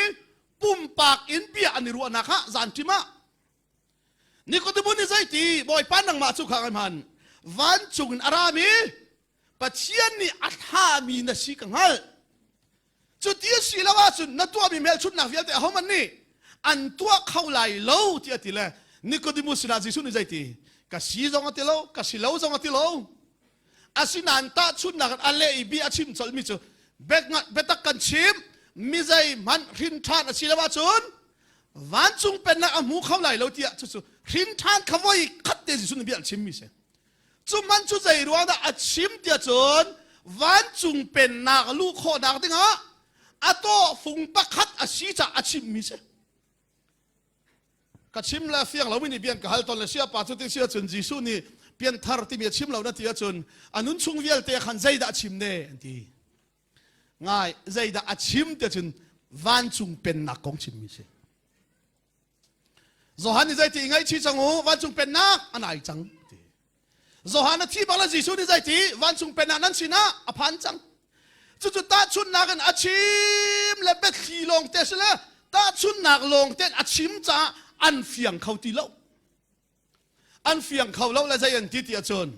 pumpak in bia an i ruahnak ah zan ṭim ah Nicodemus nih zeiti Bawipa nangmah cu kha ngai hman vancung in a rami Pathian nih a thlahmi na si ka hngalh. Cuti a si lo ahcun na tuahmi hmelchunhnak vialte ahohmanh nih an tuah kho lai lo tiah a ti le Nicodemus sinah Jesuh nih zeiti ka si zong a ti lo ka si lo zong a ti lo asinain tahchunhnak in a leh i bia a chim colhmi cu biatak kan chim mi zeihmanh hrin ṭhan a si lo ahcun vancung pennak a hmu kho lai lo tiah cucu hrin ṭhan kha voi khat te Jesuh nih bia an chimmi si Cu man cu zei ruang dah a chim tiah cun vancung pennak luh khawhnak dingah a tawhfung pakhat a si caah a chimmi si. Ka chim le fiang lomi nih bian ka hal ton le sia pa cu ti si ahcun Jesuh nih pianthar timi a chim lo na ti ahcun a nun chung vialte khan zeidah a chim ne an ti. Ngai zeidah a chim tiah cun vancung pennak kong chimmi si. Johan nih zeiti ngaihchih cang u vancung pennak a nai cang ti. Johan a thi bang le Jesuh nih zeiti vancung pennak nan sinah a phan cang. Cucu tahchunhnak in a chim le biathli lawng te si le tahchunhnak lawng te a chim caah an fiang kho ti lo. An fiang kho lo le zei an ti ti ahcun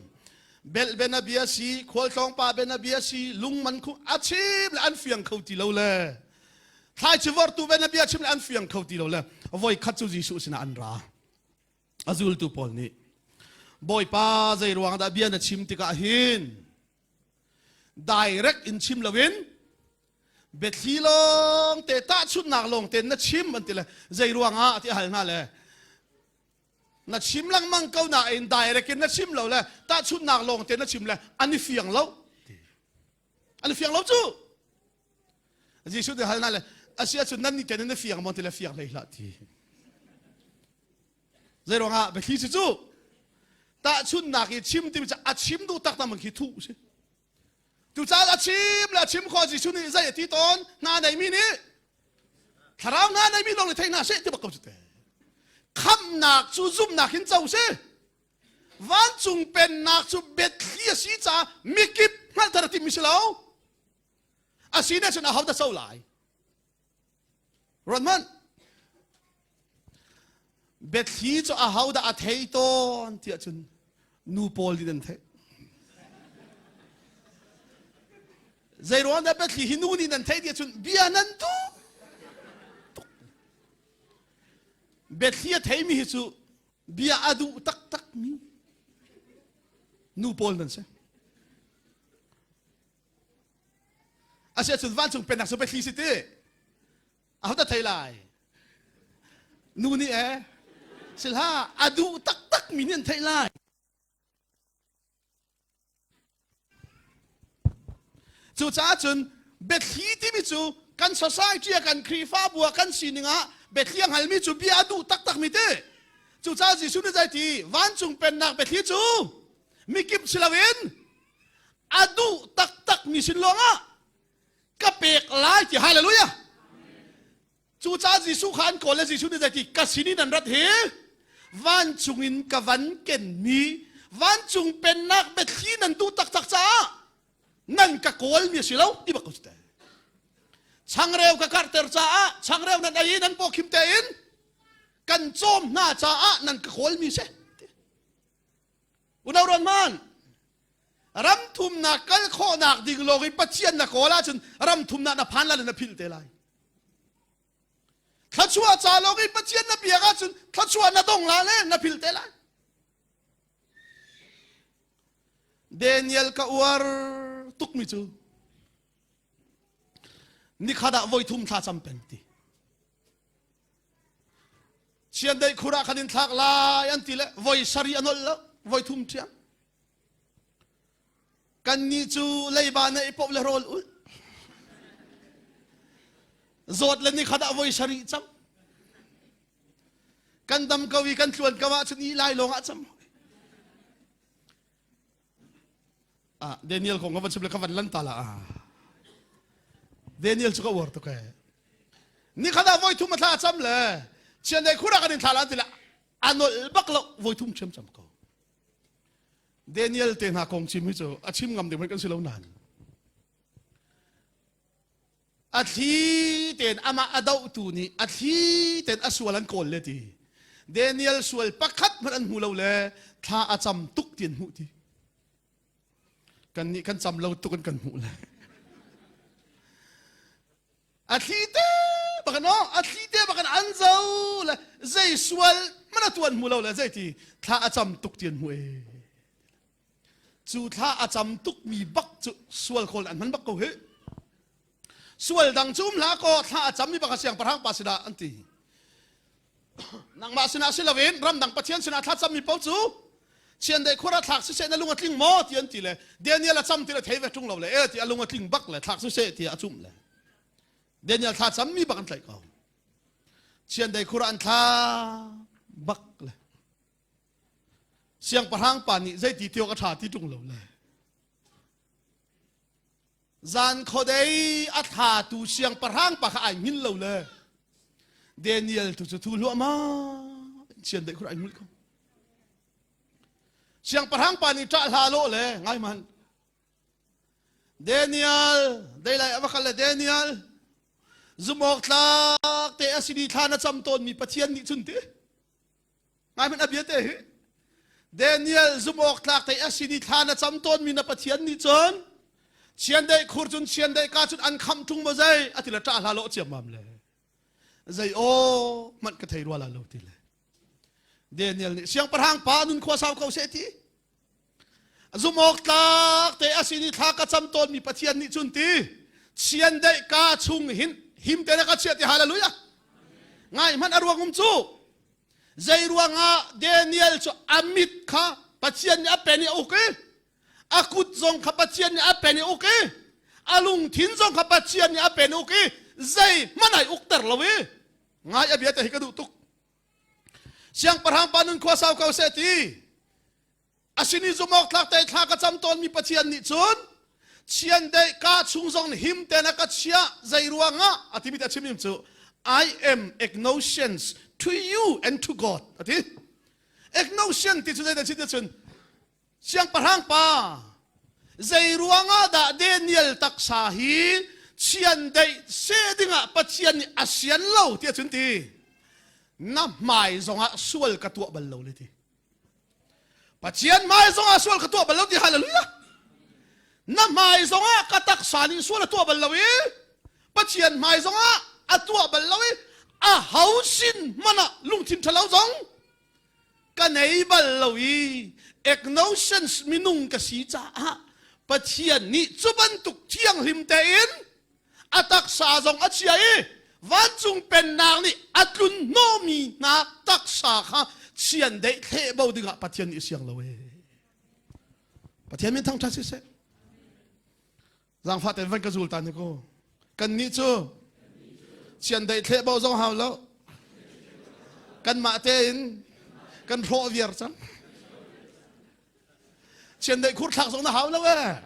belh ben a bia si khualtlawng pa ben a bia si lungman khu a chim le an fiang kho ti lo le thlaici vortu ben a bia chim le an fiang kho ti lo le voi khat cu Jesuh sinah an ra a zultu pawl nih Bawipa zei ruang dah bia na chim tikah hin direct in chim loin biathli lawng te tahchunhnak lawng te na chim an ti le zei ruangah ti hal hna le. Na chim lengmang ko nain direct in na chim lo le tahchunhnak lawng te na chim le an i fiang lo. An i fiang lo cu. Jesuh nih hal hna le a si ahcun nan nih ten na fiang maw ti le fiang hlei hlah ti. Zei ruangah biathli si cu tahchunhnak i chim timi cu a chim duh taktak man khi thuh si. Tucaah a chim le a chim khawh Jesuh nih zei a ti tawn hna neimi nih thlarau hna neimi lawng nih thei hna seh ti bak ko cu te. Khamhnak cu zumhnak in co si. Vancung pennak cu biathli a si caah mikip hngalhter a timmi si lo. A si ne cun aho dah co lai? Ruat hmanh. Biathli cu aho dah a thei tawn tiah cun nu pawl nih an theih. Zei ruang dah biathli hi nu nih nan theih tiah cun bia nan duh tuk. Biathli a theimi hi cu bia a duh taktakmi nu pawl nan si. Asiahcun vancung pennak cu biathli si ti. Aho dah thei lai? Nu nih eh silha a duh taktak mi nih an theih lai. Cucaah cun biathli timi cu kan society ah kan Khrihfabu ah kan sining ah biathli a hngalmi cu bia a duh taktak mi ti. Cucaah Jesuh nih zei ti vancung pennak biathli cu mikip si loin a duh taktak mi sin lawngah ka pek lai ti hallelujah cucaah Jesuh kha an kawl le Jesuh nih zeiti ka sin in an rat hi vancung in ka van kenmi vancung pennak biathli nan duh taktak caah nan ka kawl mi a si lo ti bak ko te changreu ka karhter caah changreu nan ei i nan paw khim tein kan cawm hna caah nan ka kawl mi si Unau ruan hman ram thumnak kal khawhnak ding lawng i Pathian na kawl ahcun ram thumnak na phan lai na philh te lai. Thluachuah ca lawng i Pathian na biak ahcun thluachuah na dong la le na philh te lai. Daniel ka uar tukmi cu nikhat ah voi thum thla cam peng ti. Chiandeih khur ah khan in thlak lai an ti le voi sarih a nolh lo voi thum ṭhiam. Kannih cu leiba na i pop le rawl ul. Zawt le ni khat ah voi sarih cam. Kan dam ko i kan tluan ko ahcun i lai lawng ah cam. Ah, Daniel kong ka van chim le ka van lan ta la. Ah. Daniel cu ka uar tuk ee. Ni khat ah voi thum a thla a cam le chiandeih khur ah kan in thla la ti le a nolh bak lo voi thum ṭhiam cam ko. Daniel te hna kong chim hi cu a chim ngam ding kan si lo nain. A thli tein amah a dohtu nih a thli tein a sual an kawl le ti. Daniel sual pakhat hmanh an hmu lo le thla a cam tuk ti an hmuh ti. Kan nih kan cam lo tuk in kan hmuh le. A thli te bakan oh, a thli te bakan an zo le zei sual hmanh a tuan hmu lo le zei ti thla a cam tuk ti an hmuh e. Cu thla a cam tukmi bak cu sual kawl an hman bak ko hi. Sual dang cu um hlah kaw thla a cammi bak a siangpahrang pa sinah an ti. Nangmah sinah si loin ramdang pathian sinah thla cammi paoh cu chiandeih khur ah thlak siseh na lung a tling maw ti an ti le Daniel a cam ti le thei ve ṭung lo le e ti a lung a tling bak le thlak siseh ti a cumh le Daniel thla cammi bak an tlaih ko. Chiandeih khur ah an thla bak le Siangpahrang pa nih zeiti ti awk a ṭha ti ṭung lo le zan khuadei a thlatu siangpahrang pa kha ai hngilh lo le Daniel tu cu thu hluahmah chiandeih khur ai hngilh ko. Siangpahrang pa nih ṭah hlah lawh le ngai hmanh Daniel deilai a va kal le Daniel zumawk tlak te a si ni thla na cam tawnmi Pathian nih cun ti Ngai hmanh a bia te hi. Daniel zumh awk tlak te a sin i thla na cam tawnmi na Pathian nih cun chiandeih khur cun chiandeih ka cun an khamh ṭung maw zei a ti le ṭah hlah lawh ciammam le zei aw hmanh ka thei rua la lo ti le Daniel nih siangpahrang pa nun khua sau ko seh ti zumh awk tlak te a sin i thla ka cam tawnmi Pathian nih cun ti chiandeih ka chung hin him te na ka chiah ti hallelujah ngai hmanh a ruang um cu. Zei ruangah Daniel cu a mit kha Pathian nih a pen i a uk i a kut zong kha Pathian nih a pen i uk i a lungthin zong kha Pathian nih a pen uk i zei hmanh ai ukter lo i ngai a bia te hi ka duh tuk. Siangpahrang pa nun khua sau ko seh ti a sin i zumawk tlak te thla ka cam tawnmi Pathian nih cun chiandeih ka chung zong him ten a ka chiah zei ruangah a timi te a chim cu I am acknowledge to you and to God a ti acknowledge ti cu zei ti cun siangpahrang pa zei ruangah dah Daniel taksa hi chiandeih se dingah Pathian nih a sian lo ti cun ti na hmai zongah sual ka tuah bal lo le ti Pathian hmai zongah sual ka tuah bal lo ti hallelujah. Na hmai zongah ka taksa nih sual a tuah bal lo i Pathian hmai zongah a tuah bal lo i a ho sin hmanh ah lungthin ṭhalo zong ka nei bal lo i agnostics minung ka si caah Pathian nih cu bantuk thianghlim tein a taksa zong a chia i vancung pennak nih a tlun hnawhmi hna taksa kha chiandeih thleh bo dingah Pathian nih siang lo ee. Pathian min thangṭhat siseh. Zaangfah tein van ka zul ta ni ko. Kannih cu chiandeih thleh bo zong hau lo. Kanmah tein kan hrawh viar cang. Chiandeih khur thlak zong na hau lo ee.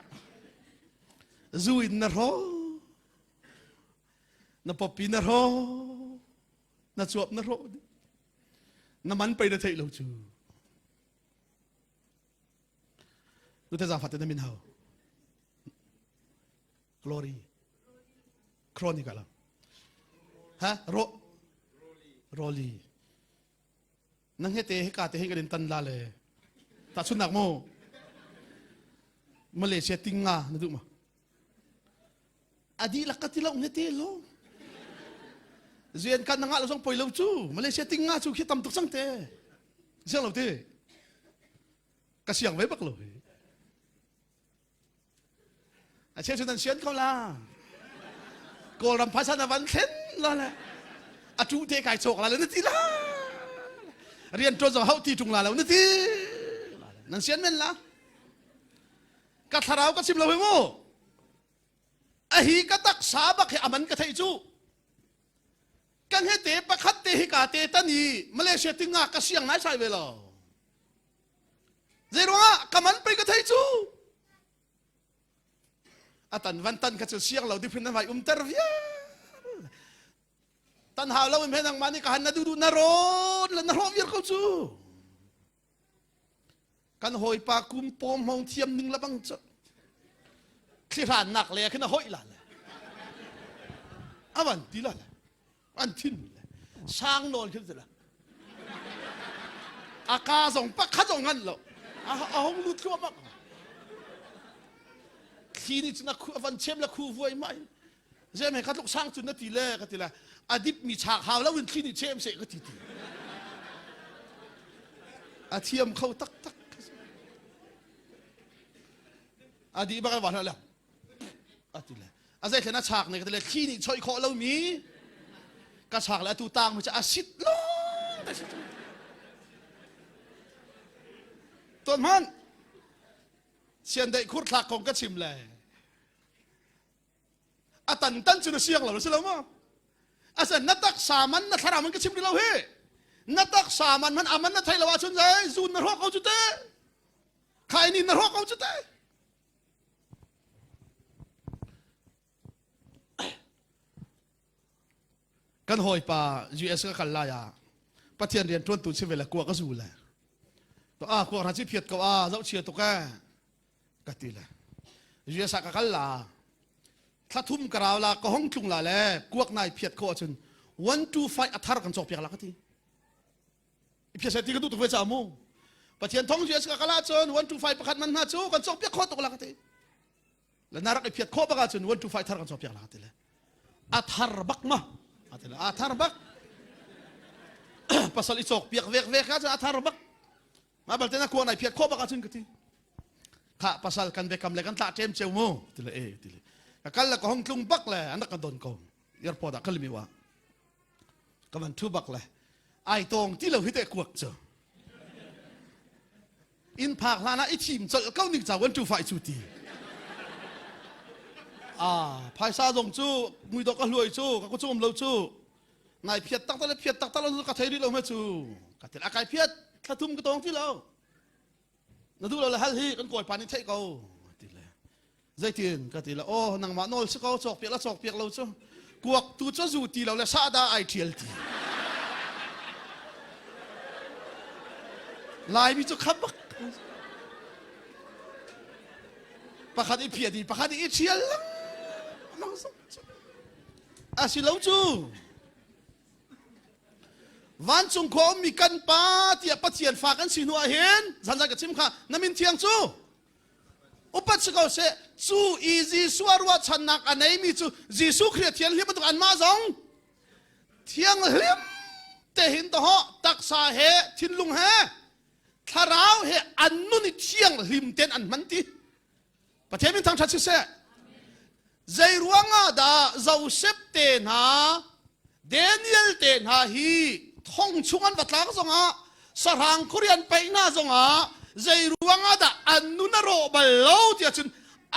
Zu in na hraw. Na popi na hraw. Na cuap na hrawh. Na man pei na theih lo cu. Nute zaangfah te na min hau. Glory. Chronic alam. Ha? Ro. Roli. Na hngete hika te hin kan in tan la le tahchunnak mu Malaysia tinga na duh ma a dihlak ka ti lo hngete lo rian kan na ngah lo zong poi lo cu Malaysia tinga cu khi tam tuk cang te siang lo te ka siang ve bak lo hi A cheu cu nan sian ko la. Kawlram phaisa na van thlen la le a tu te kai cawk la le na ti la. Rian ṭuan zong hauh ti ṭung la lo na ti. Nan sian men la. Ka thlarau ka chim lo hi mu. A hi ka taksa bak hi aman ka theih cu. Kan he te pakhat te hi ka te tan i Malaysia tinga ka siang nai sai ve lo. Zeiruangah ka man pei ka thei cu. A tan van tan kha cu siang lo diphin na vai umter vial. Tan hau lo in he nangmah nih ka han na duh duh na rawn le na hrawh viar ko cu. Kan hawipa kum pawm hmong thiam ning la bang cu. Thlihrannak le khin a hoih la le. Avan ti la le. An thin le sang nawn khin la a ka zong pakhat zong ngan lo a hong lut thluahmah thli nih cun a van chem le khu vuai mai zem he ka tluk sang cun na ti le ka ti le a dip mi chak hau lo in thli nih chem seh ka ti ti a thiam kho tak tak a di bak va le a ti le a zei thlen a chak ne ka ti le thli nih choih khawh lomi ka chak le atu tang mi cu a sit long te si tuan hman chiandeih khur thlak kong ka chim le a tan tan cu na siang lo si lo maw asa na taksa man na thlarau man ka chim lo hi na taksa man man aman na thei lo ahcun zai zun na hrawk ko cu te khai ni na hrawk ko cu te Kan hawipa US ka kal lai ah Pathian rian ṭuantu si ve le kuak a zu le to a kuak hna ci phiat ko a zohchia tuk e ka ti le US ah ka kal la thla thum ka rau la ka hong tlung la le kuak nai phiat ko ahcun 1 2 5 a thar kan cawk piak la ka ti Phiasa ti ka duh tuk ve ca mu. Pathian thong US ka kal ahcun 1 2 5 pakhat man hna cu kan cawk piak khawh tuk la ka ti. Le na rak i phiat khawh bak ahcun 1 2 5 thar kan cawk piak la ka ti le. A thar bak ma. A ti le a thar bak. Pasal i cawk piak vek vek ahcun a thar bak. Ma balte na kuang nai phiat khawh bak ahcun ka ti. Kha pasal kan biakam le kan tlah ṭem ceu mu ti le e ti le. Ka kal le ka hong tlung bak le an rak ka don ko. Airport ah kalmi wa. Ka van thu bak le. Ai tawng ti lo hi teh kuak cu. Inn phak hlan ah i thim colh ko ning ca wan tu fai cu ti. Ah, phaisa zong cu muidawk ka hluai cu ka ku um lo cu. Nai phiat tak le phiat tak tak lo ka thei rih lo me cu. Ka til a kai phiat thlathum ka tawng ti lo. Na duh lo le hal hi kan kawipa nih theih ko ti le zeitin ka ti le aw nangmah nawl si ko cawk piak la cawk piak lo cu kuak tu cu zu ti lo le sahda ai ṭhial ti Laimi cu khap bak pakhat i phiat i pakhat i ṭhial lengmang a si lo cu Vancung khua ummi kan Pa tiah Pathian fa kan si hnu ah hin zanzan ka chim kha na min thiang cu upat si ko seh cu i Jesuh a ruahchannak a neimi cu Jesuh Khrih a thianghlim bantuk anmah zong thianghlim te hin to taksa he thinlung he thlarau he an nun i thianghlim ten an hman ti Pathian min thangṭhat siseh. Zei ruangah dah Joseph te hna, Daniel te hna hi thong chung an va tlak zongah, sahrang khuari an paih hna zongah, zei ruangah dah an nun a rawh bal lo tiah cun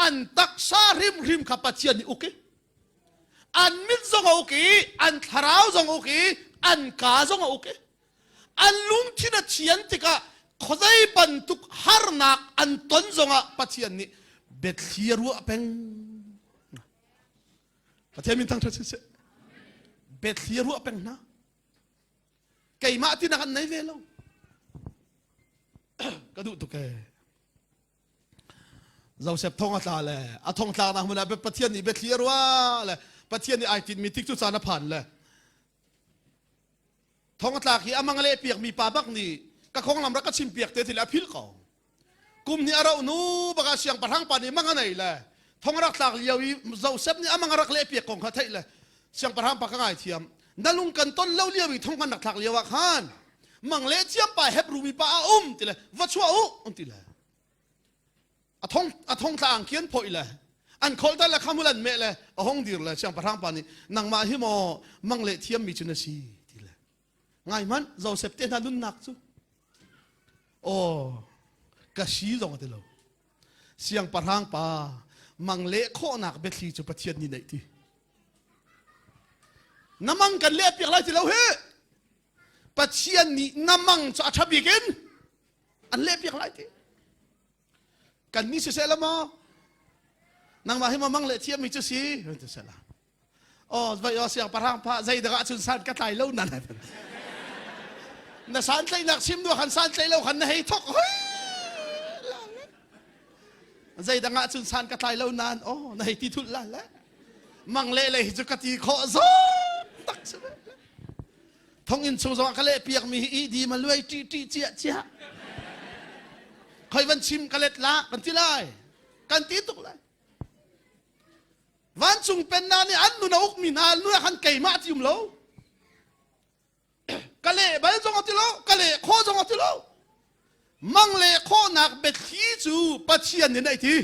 an taksa hrimhrim kha Pathian nih uk i an mit zong a uk i an thlarau zong a uk i an kaa zong a uk i An lungthin a thian tikah khuazei bantuk harnak an ton zongah Pathian nih biathli a ruah peng. Pathian min thangṭhat siseh. Biathli a ruah peng hna. Keimah tinak an nei ve lo. Ka duh tuk ee. Joseph thong a tla le a thong tlaknak hmun ah Pathian nih biathli a ruah le Pathian nih ai tinhmi tik cu caan a phan le Thong a tlak hi a mang leh piakmi pa bak nih ka khonglam rak ka chim piak te thil a philh ko. Kum hnih a rauh nu bak ah siangpahrang pa nih mang a nei le thong a rak tlak lio i Joseph nih a mang a rak leh piak kong kha theih le siangpahrang pa ka ngaithiam na lung kan ton lo lio i thong kan rak thlak lio ah khan mang leh ciam pa Hebrew mi pa a um ti le va chuah u an ti le a thong a thong tla ang kian phoi le an khol tal le khamul an meh le a hong dir le siangpahrang pa nih nangmah hi maw mang le thiam mi cu na si ti le ngai hmanh Joseph te hna nunnak cu aw ka si zong a ti lo siangpahrang pa mang le khawhnak biathli cu Pathian nih neih ti na mang kan leh piak lai ti lo hi Pathian nih na mang cu a ṭha bik in an leh piak lai ti kan ni siseh la maw nangmah hi maw mang le thiam mi cu si ti seh la oh vai o siang parang pa zei dang ah cun san ka tlai lo na na san tlaihnak chim du khan san tlaih lo khan na hei thok hoi zei dang ah cun san ka tlai lo nan oh na hei ti thul la le mang le le hi cu ka ti khawh zong tak si Thonginn chung zongah ka leh piakmi hi ihdi ma luai ṭih ṭih ciah ciah. Khoi van chim ka let la kan ti lai. Kan ti tuk lai. Vancung pennak nih an nun a ukmi hna nun ah khan keimah ti um lo. Ka leh bal zong a ti lo, ka leh khawh zong a ti lo. Mang le khawhnak biathli cu Pathian nih a ti.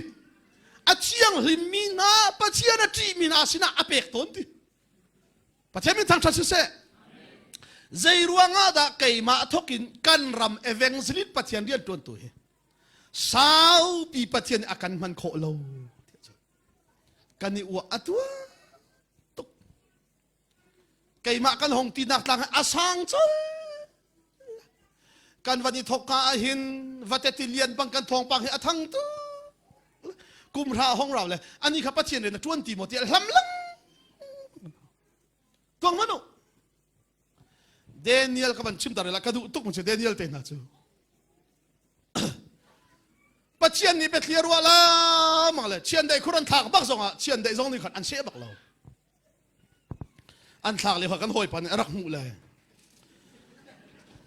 A thianghlimmi hna Pathian a ṭihmi hna sinah a pek tawn ti. Pathian min thangṭhat siseh. Zei ruangah dah keimah thawk in kan ram evangelist Pathian rian ṭuantu hi saupi Pathian nih a kan hman khawh lo kan i uah a tuah tuk keimah kan hong tinak tlang a sang col kan van i thawk ka ah hin vate tilian bang kan thawngpang hi a thang tu kum hra hong rau le ani kha pathian rian a ṭuan ti maw tiah hlam lang tuang hmanh u Daniel ka van chim tar la ka duh tuk mu Daniel te hna cu Pathian nih biathli a ruah la mang le chiandeih khur an thlak bak zongah chiandeih zong nih khan an seh bak lo An thlak lio kha kan hawipa nih a rak hmuh le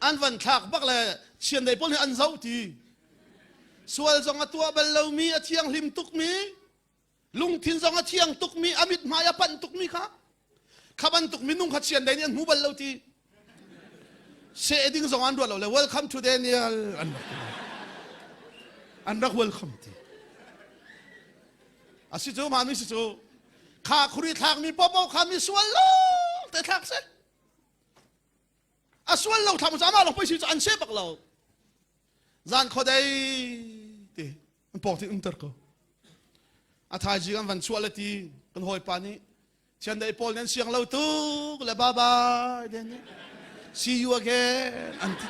an van thlak bak le chiandeih pawl nih an zoh ti. Sual zong a tuah bal lomi a thianghlim tukmi lungthin zong a thiang tukmi a mithmai a panh tukmi kha kha bantuk minung kha chiandeih nih an hmu bal lo ti. Seh ding zong an ruat lo le welcome to Daniel an rak ti. An rak welcome ti. A si cu mah mi si cu kha khuri thlakmi popo kha mi sual lo te thlak si. A sual lo thlam cu amah lawng pei si cu an seh bak lo. Zan khuadei ti an pawng ti umter ko. A thaizing an van chuah le ti kan hawipa nih Chiandeih pawl nan siang lo tuk le bye bye den see you again an ti.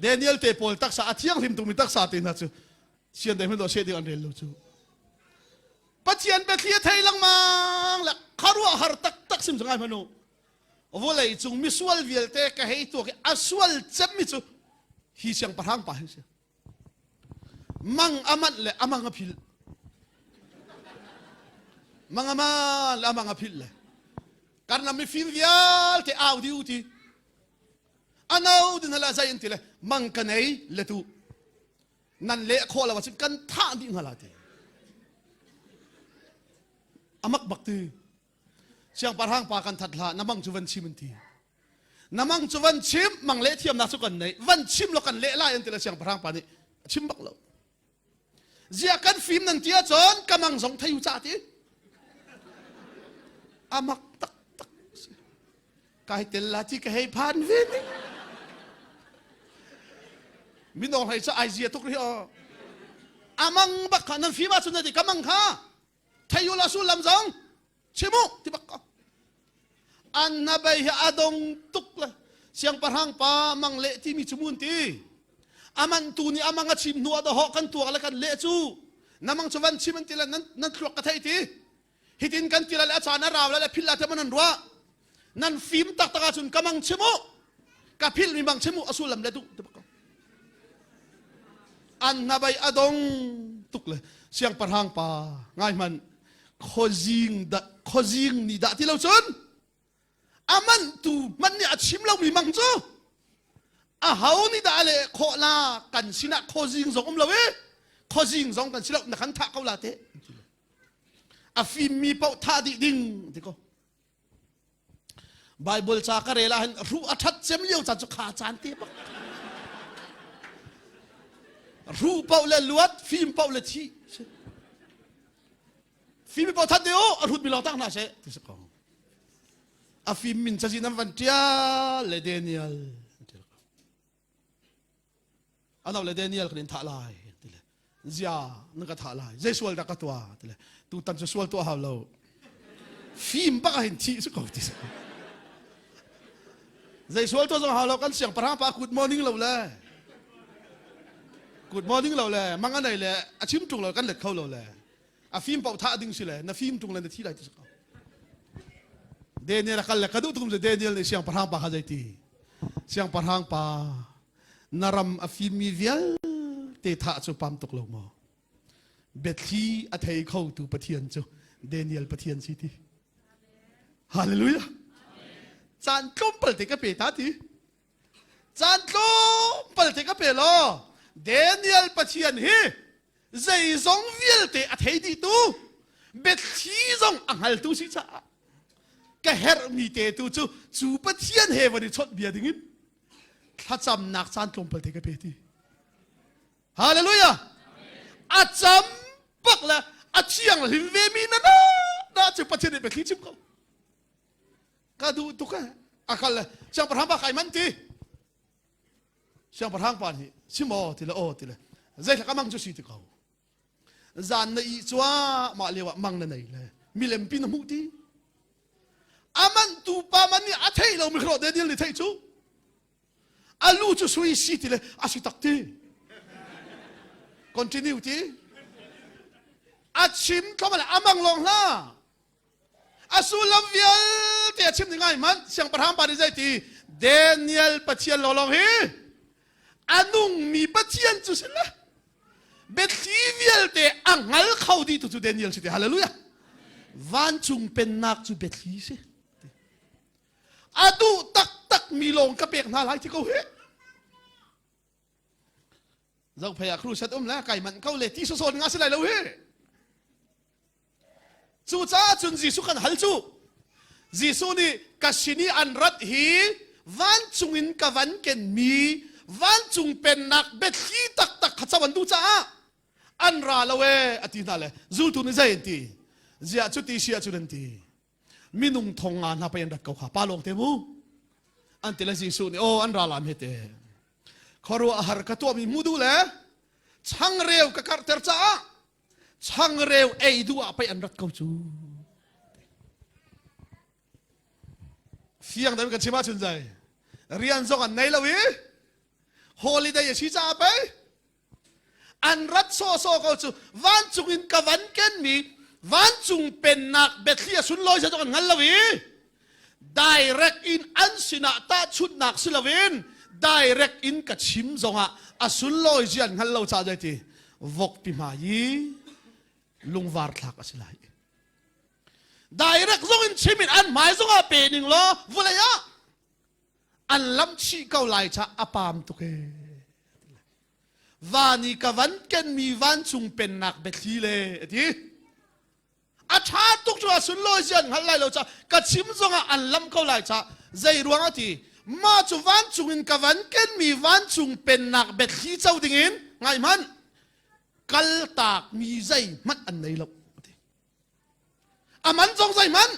Daniel te pawl taksa a thianghlim tukmi taksa te hna cu chiandeih hmanh seh ding an rel lo cu. Pathian biathli a thei lengmang le kharuah har taktak sim cu ngai hmanh u. Vawlei cung misual vialte ka hei tuak i a sual cemmi cu hi siangpahrang pa hi si. Mang a manh le a mang a philh. Mang a man le a mang a philh le. Karnam mifim vialte au di u ti. Ano din hala zai an ti le mang ka nei le tu. Nan le khawh lo ahcun kan thah dih hna la ti. Amak bak ti. Siangpahrang pa kan that hlah na mang cu van chim an ti. Na mang cu van chim mang leh thiamnak cu kan nei van chim lo kan leh lai an ti le siangpahrang pa nih a chim bak lo zia kan fim nan ti ahcun ka mang zong thei u ca ti amak tak tak kai tel la ti ka hei phan ve ni minong hlei cu ai zia tuk ri o amang bak kha nan fim ahcun na ti ka mang kha thei u la sullam zong chim u ti bak ko an na bei hi a dong tuk le siangpahrang pa mang le timi cu mun ti aman tu nih amang a chim hnu ah dahawh kan tuak le kan leh cu namang cu van chim an ti le nan nan thluak ka thei ti hitin kan ti le a caan a rau le phil la te man an ruah nan fim taktak ahcun ka mang chim u ka phil mi mang chim u a sullam le duh ti bak ko an hnabai a dong tuk le siangpahrang pa ngai hmanh khuazing da khuazing nih dah ti lo cun a man tu man nih a chim lomi mang cu a ho nih dah le khawh la kan sinah khuazing zong um lo i khuazing zong kan si lo na kan thah ko la te a fimmi paoh thah dih ding ti ko Bible ca ka rel ah hin ruh a ṭhat cem lio caan cu kha caan te bak. Ruh paoh le luat, fim paoh le thi. Fim paoh that deu, a hrut mi lawng tak hna seh ti si ko. A fim min cazin an van ṭial le Daniel. Ano le Daniel kan in thah lai ti le zia na ka thah lai zei sual dah ka tuah ti le tutan cu sual tuah hau lo fim bak ah hin thih su ko ti zei sual tuah zong hau lo kan siangpahrang pa good morning lo le good morning lo le mang anei le a chim ṭung lo kan let kho lo le a fim paoh thah ding si le na fim ṭung le na thi lai ti si ko Daniel a kal le ka duh tum Daniel nih siangpahrang pa kha zei ti siangpahrang pa na ram a fimmi vialte thah cu pam tuk lo maw biathli a thei kho tu Pathian cu Daniel Pathian si ti Hallelujah caan tlawmpal te ka pe ta ti caan tlawmpal te ka pe law Daniel Pathian hi zeizong vialte a thei dih tu biathli zong a hngaltu si caah ka herhmi te tu cu cu Pathian he van i chawnh bia dingin thlacamnak caan tlawmpal te ka pe ti hallelujah a cam bak le a thiang hlim ve mi na na na cu Pathian nih biathli chim ko ka duh tuk eh a kal le siangpahrang pa kai man ti siangpahrang pa nih si maw ti le aw ti le zeitlak a mang cu si ti ko zan na i cua mah lio ah mang na nei le milem pi na hmuh ti aman tu pa man nih a thei lo mi khro Daniel nih thei cu a lu cu sui si ti le a si tak ti continue ti a chim tlawm le amang long hla A sullam vialte a chim ding ai hmanh siangpahrang pa nih zei ti Daniel Pathian lawnglawng hi a nungmi Pathian cu si le biathli vialte a hngal kho dih tu cu Daniel si ti hallelujah vancung pennak cu biathli si a duh taktak mi lawng ka pek hna lai ti ko hi zophei ah crusade um le kai manh ko le ti sawsaw ding a si lai lo hi Cucaah cun Jesuh kan hal cu. Jesuh nih ka sin i an rat hi vancung in ka van kenmi vancung pennak biathli taktak kha co an duh caah an ra lo ee a ti hna le zultu nih zei an ti ziah cu ti si ahcun an ti. Minung thong nga hna pei an rat ko kha pa lawng te mu. An ti le Jesuh nih aw an ra lam he te. Khuaruah har ka tuahmi hmu duh le changreu ka karhter caah changreu ei duh ah pei an rat ko cu. Fiang deuh kan chim ahcun zai rian zong an nei lo i holiday a si caah pei an rat sawsawh ko cu vancung in ka van kenmi vancung pennak biathli a sunlawi zong an hngal lo i direct in an sinah tahchunhnak si loin direct in ka chim zongah a sunlawi zia an hngal lo caah zeiti vokpi hmai i lungvar thlak a si lai. Direct zong in chim in an hmai zongah pe ning law vulei ah an lamh chih ko lai cha a pam tuk e. Van i ka van kenmi vancung pennak biathli le a ti. A ṭha tuk cu a sunlawi zia an hngal lai lo ca ka chim zongah an lam ko lai ca zei ruang a ti mah cu vancung in ka van kenmi vancung pennak biathli co dingin ngai hmanh kaltak mi zeihmanh an nei lo a ti. A man zong zeihmanh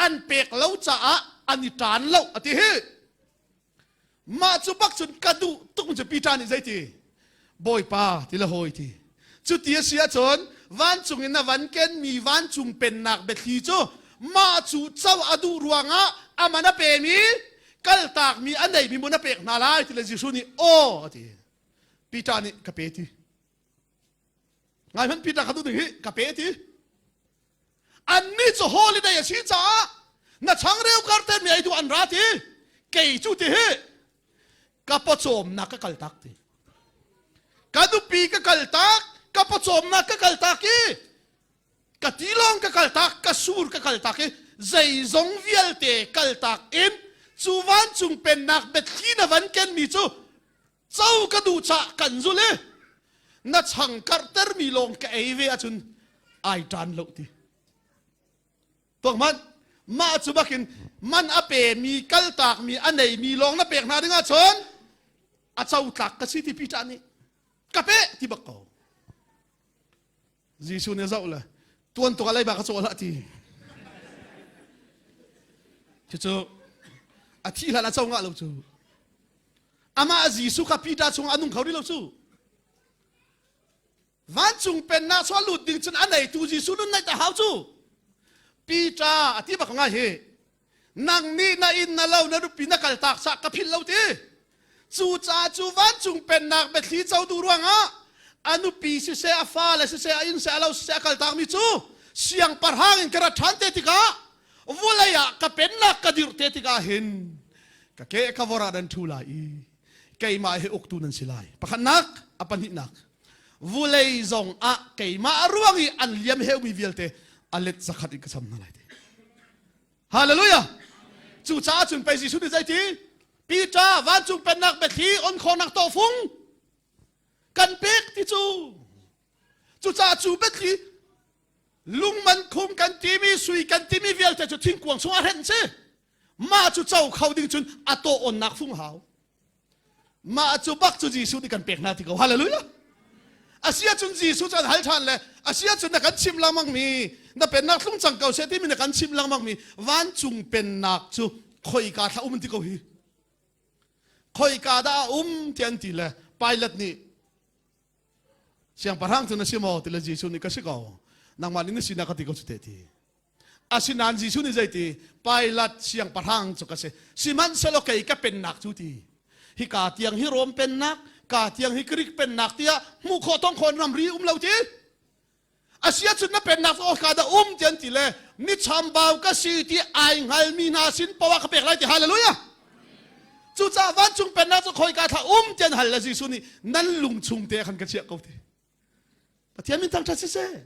an pek lo caah an i ṭan lo a ti hi. Mah cu bak cun ka duh tuk cu Peter nih zeiti Bawipa ti le hawi ti. Cuti a si ahcun vancung in a van kenmi vancung pennak biathli cu mah cu co a duh ruangah a man a pemi kaltakmi a neimi mun a pek hna lai ti le Jesuh nih aw a ti. Peter nih ka pe ti. Ngai hmanh Peter kha tu ding hi ka pe ti. Annih cu holiday a si caah na changreu kar te mi ei duh an ra ti. Kei cu ti hi ka pawcawmnak ka kaltak ti. Ka nupi ka kaltak, ka pawcawmnak ka kaltak i ka tilawng ka kaltak, ka sur ka kaltak i zeizong vialte kaltak in cu vancung pennak biathli na van kenmi cu co ka duh cah kan zul i na chang karhtermi lawng ka ei ve ahcun ai ṭan lo ti tuak hmanh mah cu bakin man a pemi kaltakmi a neimi lawng na pek hna ding ahcun a co tlak ka si ti Peter nih ka pe ti bak ko Jesuh nih a zoh le tuan tuk ah leiba ka caw hlah ti. Cucu a thih hlan a co ngah lo cu. Amah Jesuh kha Peter chung a nung kho rih lo cu. Vancung pennak chuah lut ding cun a neitu Jesuh nun neih ta hau cu. Peter a ti bak ngai hi. Nang nih na inn na lo na nupi na kaltak sah ka philh lo ti. Cucaah cu vancung pennak biathli co duh ruangah a nupi siseh a fale siseh a inn seh a lo siseh a kaltakmi cu siangpahrang in ka rat ṭhan te tikah vulei ah ka pennak ka dirh te tikah hin ka ke ka vor ah nan ṭhu lai i keimah hi uktu nan si lai. Pakhatnak, a pahnihnak, vulei zong ah keimah ruang i an liam heumi vialte a let zakhat in ka cham hna lai ti. Hallelujah! Cucaah cun pei Jesuh nih zeiti? Peter vancung pennak biathli on khawhnak tawhfung kan pek ti cu. Cucaah cu biathli lungman khum kan timi sui kan timi vialte cu thingkuang chungah hrenh si. Mah cu co kho ding cun a tawh onnak fung hau. Mah cu bak cu Jesuh nih kan pek hna ti ko. Hallelujah. Asia cun Jesuh cu an hal ṭhan le asia cun na kan chim lengmang mi na pennak tlung cang ko seh timi na kan chim lengmang mi vancung pennak cu khoika thla um ti ko hi. Khoika dah a um ti an ti le Pilate nih siangpahrang cu na si maw ti le Jesuh nih ka si ko. Nangmah nih na sinak ka ti ko cu te ti. Asinain Jesuh nih zeiti Pilat siangpahrang cu ka si. Sihmanhsehlaw kei ka pennak cu ti. Hika tiang hi Rom pennak, ka tiang hi Greek pennak tiah hmuh khawh tong khawh ramri um lo ti. Asia cun na pennak cu ka dah um ti an ti le mi chambau ka si ti ai hngalmi hna sin poah ka pek lai ti hallelujah. Cucaah vancung pennak cu khoi ka thla um ti an hal le Jesuh nih nan lung chung te khan ka chiah ko ti. Pathian min thangṭhat siseh.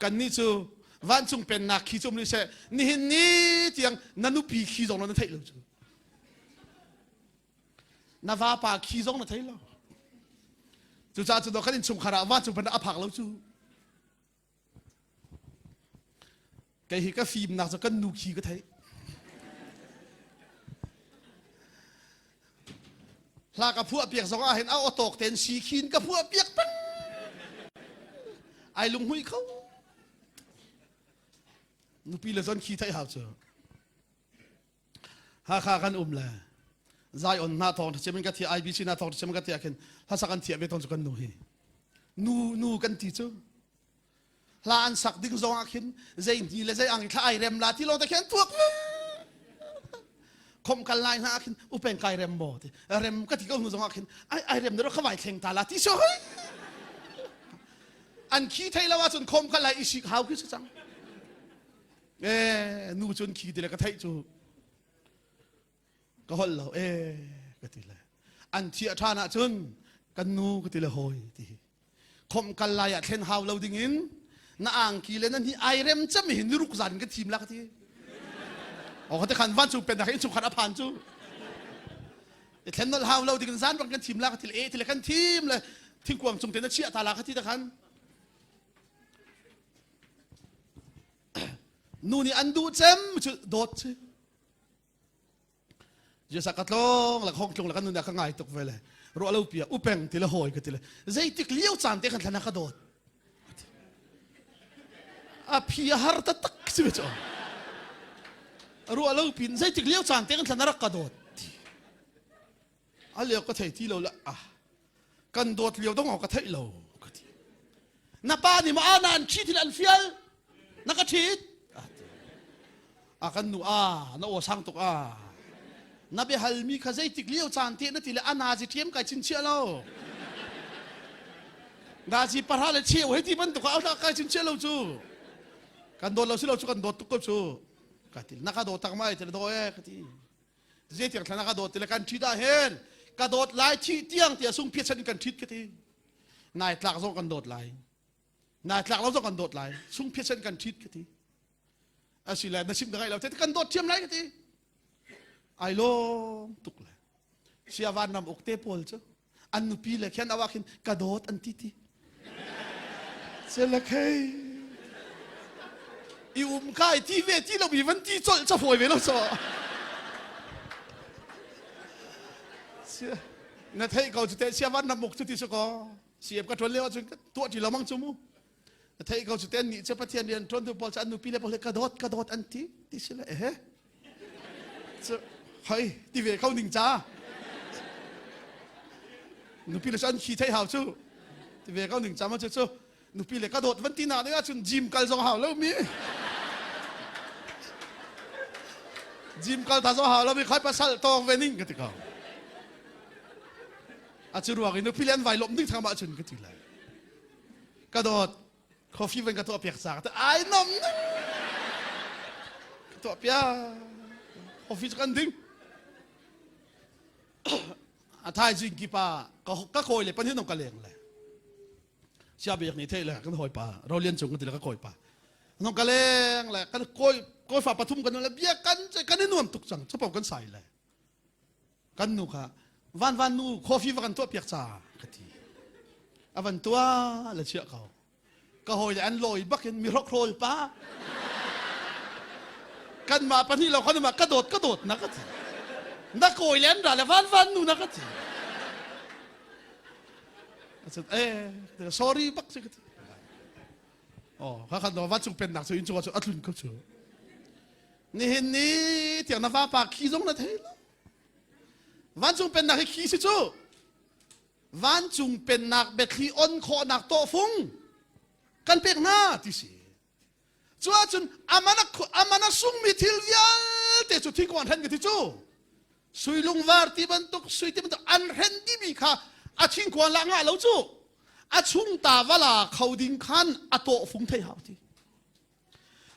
Kannih cu vancung pennak khi cu um rih seh nihin ni tiang na nupi khi zong na theih lo cu. Na vapa khi zong na thei lo. Cucaah cu kan innchungkhar ah vancung pennak a phak lo cu. Kei hi ka fimnak cu kan nu khi ka theih. Hla ka phuah piak zong ah hin a awtawk ten si khin ka phuah piak peng. Ai lunghmuih kho. Nupi le zon khi theih hau cu. Hakha kan um le Zion na thawng ṭha in ka thiah IBC na thawng ṭha ka thiah khin hlasak an thiah ve tawn cu kan nu hi. Nu nu kan ti cu. Hla an sak ding zong ah khin zei hni le zei ang thla ai rem la ti lo te khin tuak ve. Khom kal lai hna ah khin upeng kai rem maw ti rem ka ti ko hnu zong ah khin ai ai rem na kha vai thleng ta la ti so hoi. An khi thei lo ahcun khom kal lai i sik hau khi si cang. Eh nu cun khi ti le ka theih cu ka holh lo eh ka ti le an thiah ṭhan ahcun kan nu ka ti le hawi ti khomh kal lai ah thlen hau lo ding in na angki le na hni ai rem cem hi niruk zan in ka thim la ka ti o ka te khan van chung pen dak in chung khat a phan cu thlen nol hau lo ding in zan bang kan thim la ka ti le e ti le kan thim le thingkuang chung te na chiah ta la ka ti ta khan Nu nih an duh cem cu dawt si. Jesuh ka tlong la khong tlung la kan nun ka ngai tuk ve le ruah lo pia upeng ti le hawi ka ti le zeitik lio caan te khan thlana ka dawt a phi a har ta tak si ve chu ruah lo pin zeitik lio caan te kan thlana rak ka dawt a lio ka thei ti lo la ah kan dawt lio dong ka theih lo ka ti na pa nih ma na an ṭhi thil an fial na ka ṭhit a kan nu a na aw sang tuk a na biahal mi kha zeitik lio caan te na ti le a nazi ṭhiam kai chinchiah lo nazi pahra le cheu hei ti bantuk a kai chinchiah lo cu kan dawt lo si lo cu kan dawt tuk ko cu ka ti na ka dawt tak mai te daw e ka ti zeitiang thlan ka dawt ti le kan ṭhit ah hin ka dawt lai thih tiang tiah sung phiat in kan ṭhit ka ti nai tlak zong kan dawt lai nai tlak lo zong kan dawt lai sung phiat kan ṭhit ka ti asile na sim ka ngai lo te kan dawt thiam lai ka ti ai lawm tuk le sia van ram uk te pawl cu an nupi le khin awak hin ka dawt an ti ti selakhei i um kai ti ve ti lo mi van ti colh cha fawi ve lo so na theih ko cu te sia van na muk cu ti su ko CF ka ṭuan lio ahcun tuah ṭi lo mang cu mu na theih ko cu te nih cu Pathian rian ṭuantu pawl cu an nupi le pawl ka dawt ka dawt an ti ti si le ehe cu hoi ti ve ko ning ca nupi le cu an khi thei hau cu ti ve ko ning ca ma cu cu nupi le ka dawt van ti na ding ahcun gym kal zong hau lo mi gym kal ta zong hau lo mi khoi pasal tawng ve ning ka ti ko a cu ruang i nupi le an vai lawm ding thang ma cun ka ti lai ka dawt coffee van ka tuah piak ca ka ai nom ka tuah piak coffee cu kan ding a thaizing kipa ka ka kawi le pan hin ka leng le sia biak ni thei le kan hawi pa rolian cung kan ti le ka kawi pa nong ka leng le kan kawi kawi fa pathum kan le bia kan kan i nuam tuk cang chapo kan sai le Kan nu kha van van nu coffee va kan tuah piak ca ka ti. A van tuah le chiah ko. Ka hawi le an lawi bakin mi hrokhrawl pa. Kan mah pahnih lo kan mah ka dawt ka dawt na ka ti. Na kawi le an ra le van van nu na ka ti. Eh, sorry bak si ka ti. Oh, kha khan no vancung pennak cu inn cungah cu a tlun ko cu. Nihin ni tiang na vapa khi zong na thei lo. Vancung pennak hi khi si cu. Vancung pennak biathli on khawhnak tawhfung kan pek hna ti si. Cu ahcun amana amana sungmi thil vialte cu thingkuang hren ka ti cu. Sui lungvar ti bantuk sui ti bantuk an hren dimi kha a thingkuang lah ngah lo cu. A chung ta vala kho ding khan a tawhfung thei hau ti.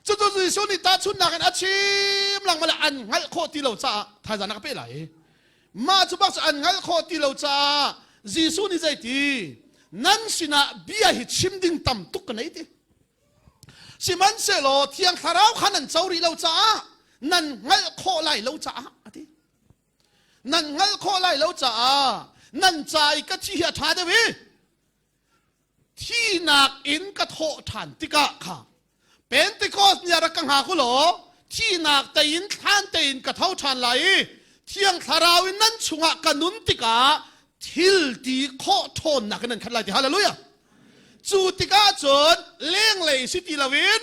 Cucu Jesuh nih tahchunhnak in a chim lengmang le an hngalh khawh ti lo caah thaizang a ka pe lai. Mah cu bak cu an hngalh khawh ti lo caah Jesuh nih zeiti nan sinah bia hi chim ding tam tuk ka nei ti. Sihmanhsehlaw Thiang Thlarau kha nan co rih lo caah nan hngalh khawh lai lo caah a ti. Nan hngalh khawh lai lo caah nan ca i ka thi hi a ṭha deuh i Thinak in ka thawh ṭhan tikah kha Pentecost ni ah rak ka hngak u law thihnak tein thlan tein ka tho ṭhan lai i Thiang Thlarau in nan chungah ka nun tikah thil ti khawh ṭhawnnak in nan khat lai ti hallelujah. Cu tikah cun lenglei si ti loin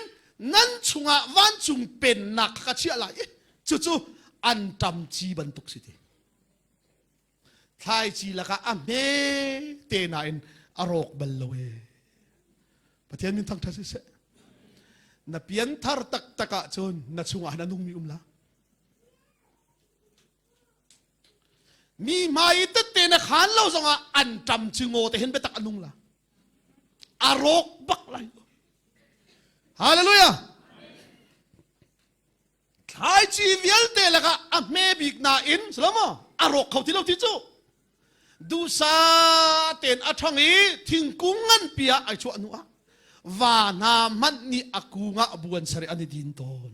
nan chungah vancung pennak kha ka chiah lai i cucu anṭam ci bantuk si ti. Thlaici lakah a hme te nain a rawk bal lo e. Pathian min thangṭhat siseh. Na pianthar taktak ahcun na chungah na nungmi um la. Mi hmai i tette na khaan lo zongah an ṭam ci ngaw te hin biatak a nung la. A rawk bak lai. Hallelujah. Thlaici vialte lakah a hme bik nain silo a rawk kho ti lo ti cu. Duhsa tein a ṭhang i thingkung nganpi ah ai chuah hnu ah va hna hmanh nih a kung ah buan ser i an i din tawn.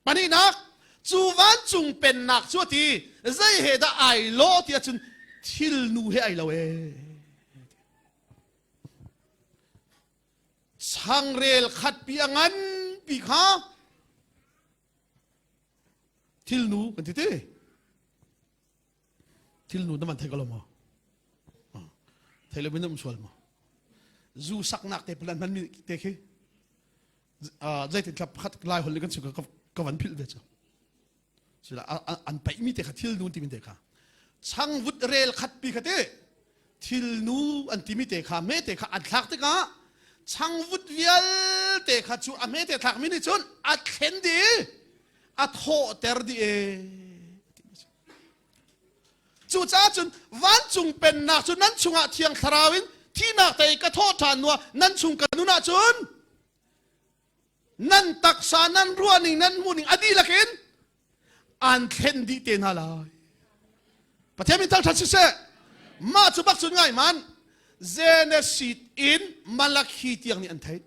Pahnihnak, cu vancung pennak cu a ti, zei he dah ai lawh ti ahcun thilnu he ai lo ee. Changrel khatpi a nganpi kha thilnu kan ti ti. Thilnu na man thei ko lo maw? Thei lo min um sual maw? Zu saknak te plan hman mi te khi zeitin thla pakhat lai hol kan ka ka van philh ve cu sila an paih mi te kha thil nu timi te kha changvut rel khat pi kha te thil nu an timi te kha me te kha an thlak tikah changvut vialte kha cu a me te thlak mi nih cun a thlen di a thawhter di e Cucaah cun vancung pennak cu nan chungah thiang thlarau in thihnak tei ka thawh ṭhan hnuah nan chung ka nun ahcun nan taksa nan ruahning nan hmuhning a dihlak in aan thlen dih te hna lai. Pathian min thangṭhat siseh. Mah cu bak cun ngai man Genesis in Malakhi tiang nih an theih.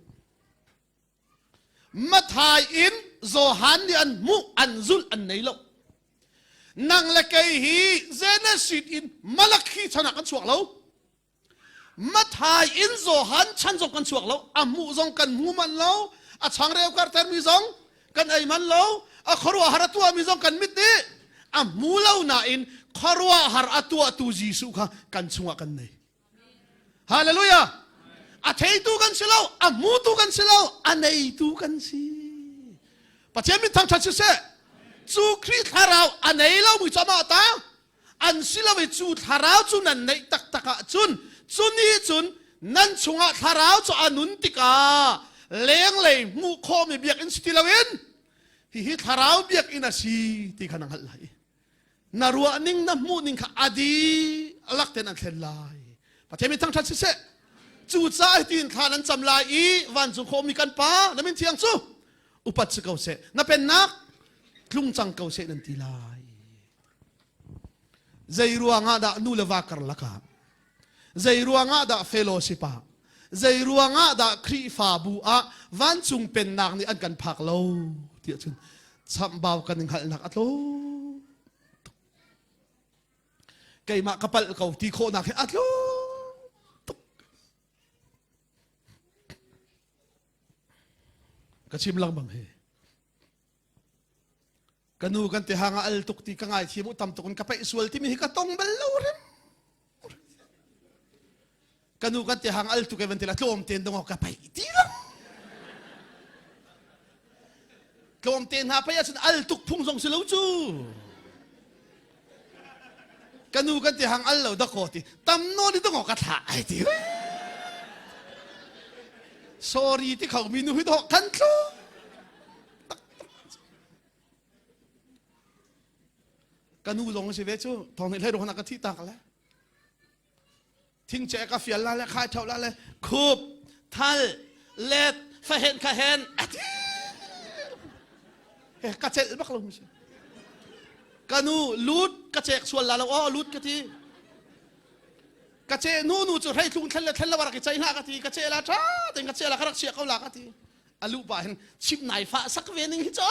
Mathai in Johan nih an hmuh an zulh an nei lo. Nang le kei hi Genesis in Malakhi chan ah kan chuak lo. Mathai in Johan chan zong kan chuak lo. A hmuh zong kan hmu man lo. A changreu kartermi zong kan ei man lo. A khuaruahhar a tuahmi zong kan mit nih a hmu lo nain khuaruahhar a tuahtu Jesuh kha kan chungah kan nei. Hallelujah! A theitu kan si lo, a hmutu kan si lo, a neitu kan si. Pathian min thangṭhat siseh. Cu Khrih thlarau a nei lomi cu amah ta an si lo i cu thlarau cu nan neih taktak ahcun cu nih cun nan chungah thlarau cu a nun tikah lenglei hmuh khawhmi biakinn si ti loin hihi thlarau biakinn a si ti kha na hngalh lai. Na ruah ning na hmuh ning kha a dihlak tein an thlen lai. Pathian min thangṭhat siseh. Cucaah hitin thla nan cam lai i vancung khawhmi kan Pa na min thiang cu upat si ko seh. Na pennak tlung cang ko seh nan ti lai. Zei ruangah dah nu le va karlak ah zei ruangah dah fellowship ah zei ruangah dah Khrihfabu ah vancung pennak nih an kan phak lo tiah cun chamhbau kan i hngalhnak a tlawm tuk keimah ka palh ko ti khawhnak hi a tlawm tuk ka chim lengmang hi Ka nu kan ti hang ah al tuk ti ka ngaithiam u tam tuk in ka paih sual timi hi ka tong bal lo rim. Ka nu kan ti hang al tuk e van ti la tlawm ten dong ka paih ti lang. Tlawm te hna paih ahcun al tuk phung zong si lo cu. Ka nu kan ti hang al lo dakaw ti tam nawn i dong ka thlah ai ti. Sorry ti kho mi nu hi dawh kan tlu. Ka nu zong si ve cu thong nih hlei ruang ka thih tak le thing che ka fial la le khai thau la le khup thal let fa hen kha hen ati ka cel bak lo si ka nu lut ka chek sual la lo o lut ka ti ka che nu nu cu hrei thlung thlen le thlen lo rak i chai hna ka ti ka che la tha ten ka che la ka rak chia ko la ka ti a luh pah hin chim nai fah sak ve ning hi cu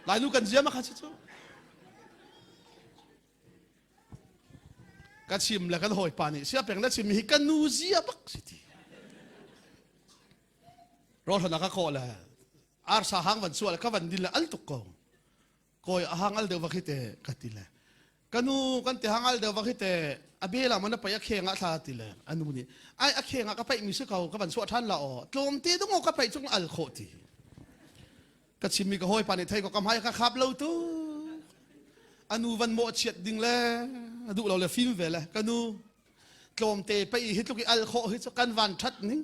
Lainu kan ziam a kha si cu ka chim le kan hawipa nih sia peng na chim hi ka nu zia bak si ti rawlhon a ka kawh le arsa hang van sual ka van din le al tuk ko kawi a hang al deuh vak hi te ka ti le ka nu kan te hang al deuh vak hi te. A bel ah maw na paih a kheng ah thla ti le a nu nih ai a kheng ah ka paih mi si ko ka van suah ṭhan la aw tlawmte dong aw ka paih cung al khawh ti. Ka chimmi ka hawipa nih thei ko ka hmai ka khap lo tu. Anu van mawh chiat ding le a duh lo le fim ve le ka nu tlawmte paih hi tluk i al khawh hi cu kan van ṭhat ning.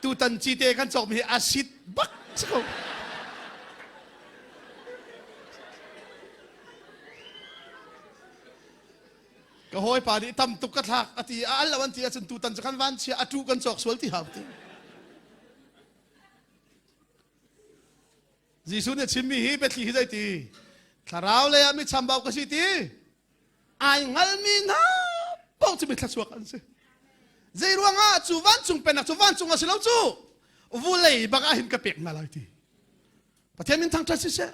Tutan cite kan cawkmi hi a sit bak si ko. Ka hawipa nih tam tuk ka thlak a ti a al lo an ti ahcun tutan cu kan van chia a tu kan cawk sual ti hau ti. Jesuh nih a chimmi hi biathli hi zeiti? Thlarau lei ah mi chambau ka si ti ai hngalmi hna paoh cu mi thluachuak an si. Zei ruangah cu vancung pennak cu vancung a si lo cu vulei bak ah hin ka pek hna lai ti. Pathian min thangṭhat siseh.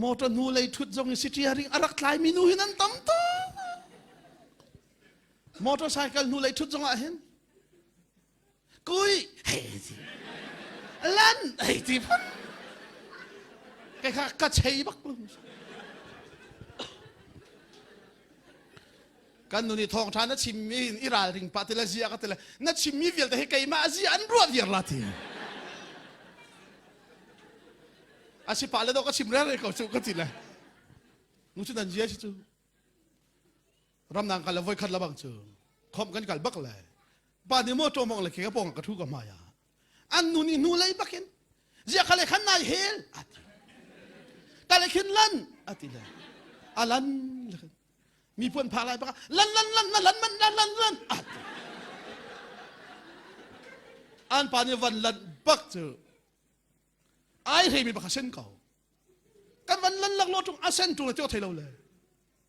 Motor hnu lei ṭhut zong in steering a rak tlaimi nu hin an tam tuk. Motorcycle hnu lei ṭhut zong ah hin kui hei ti lan hei ti phun kai kha ka chei bak lu kan nu nih thawngṭha na chimmi in i ralring pah ti le zia ka ti le na chimmi vialte hi keimah a zia an ruah viar la ti a si pah le dawh ka chim rere ko cu ka ti le nu cu nan zia si cu ramdang kal le voi khat labang cu khom kan kal bak le pa nih motor mong le ke ka pong ka thu ka hmai ah an nu nih hnu lei bakin zia khale khan nai hel ati kale khin lan ati le alan mi puan pha lai baka lan lan lan lan lan man lan lan lan ati an pa nih van lan bak cu ai hrei mi baka sen ko kan van lan lak lo tung a sen tung le tio thei lo le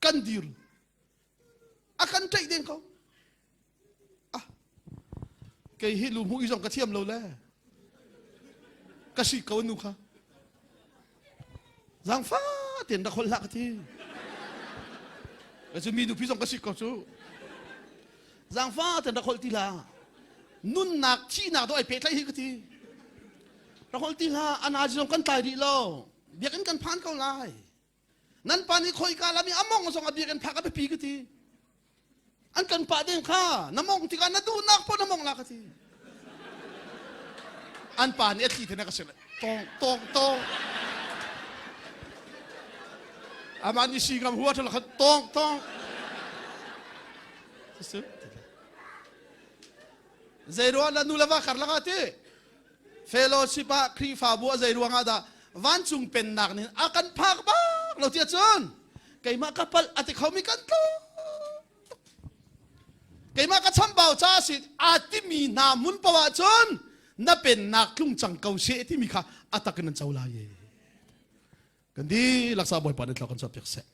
kan dir a kan ṭaih deng ko ah kei hi lu hmu i zong ka thiam lo le ka si ko nu kha zangfa ten rak holh hlah ka ti cu mi nupi zong ka si ko cu zangfa ten rak holh ti hlah nunnak thihnak do ai pehtlaih hi ka ti rak holh ti hlah ana zong kan tlai rih lo biakinn kan phan ko lai Nan pa nih khoika lam i a mong zong a biakinn phak a biapi ka ti. An kan pah ding kha na mong tikah na duhnak poh na mong la ka ti. An pa nih a thli thena ka si tong tong tong. Amah nih si ngam hua thala khan tong tong. Zei ruah na nu le va karlak ah ti Fellowship ah Khrihfabu ah zei ruangah dah vancung pennak nih a kan phak bak lo tiah cun keimah ka palh a ti khomi kan tlawm keimah ka chambau ca si aa timi hna hmun paoh ah cun na pennak tlung cang ko seh timi kha a tak in an co lai kan dihlak sa bawipa nih thla kan chuah piak seh.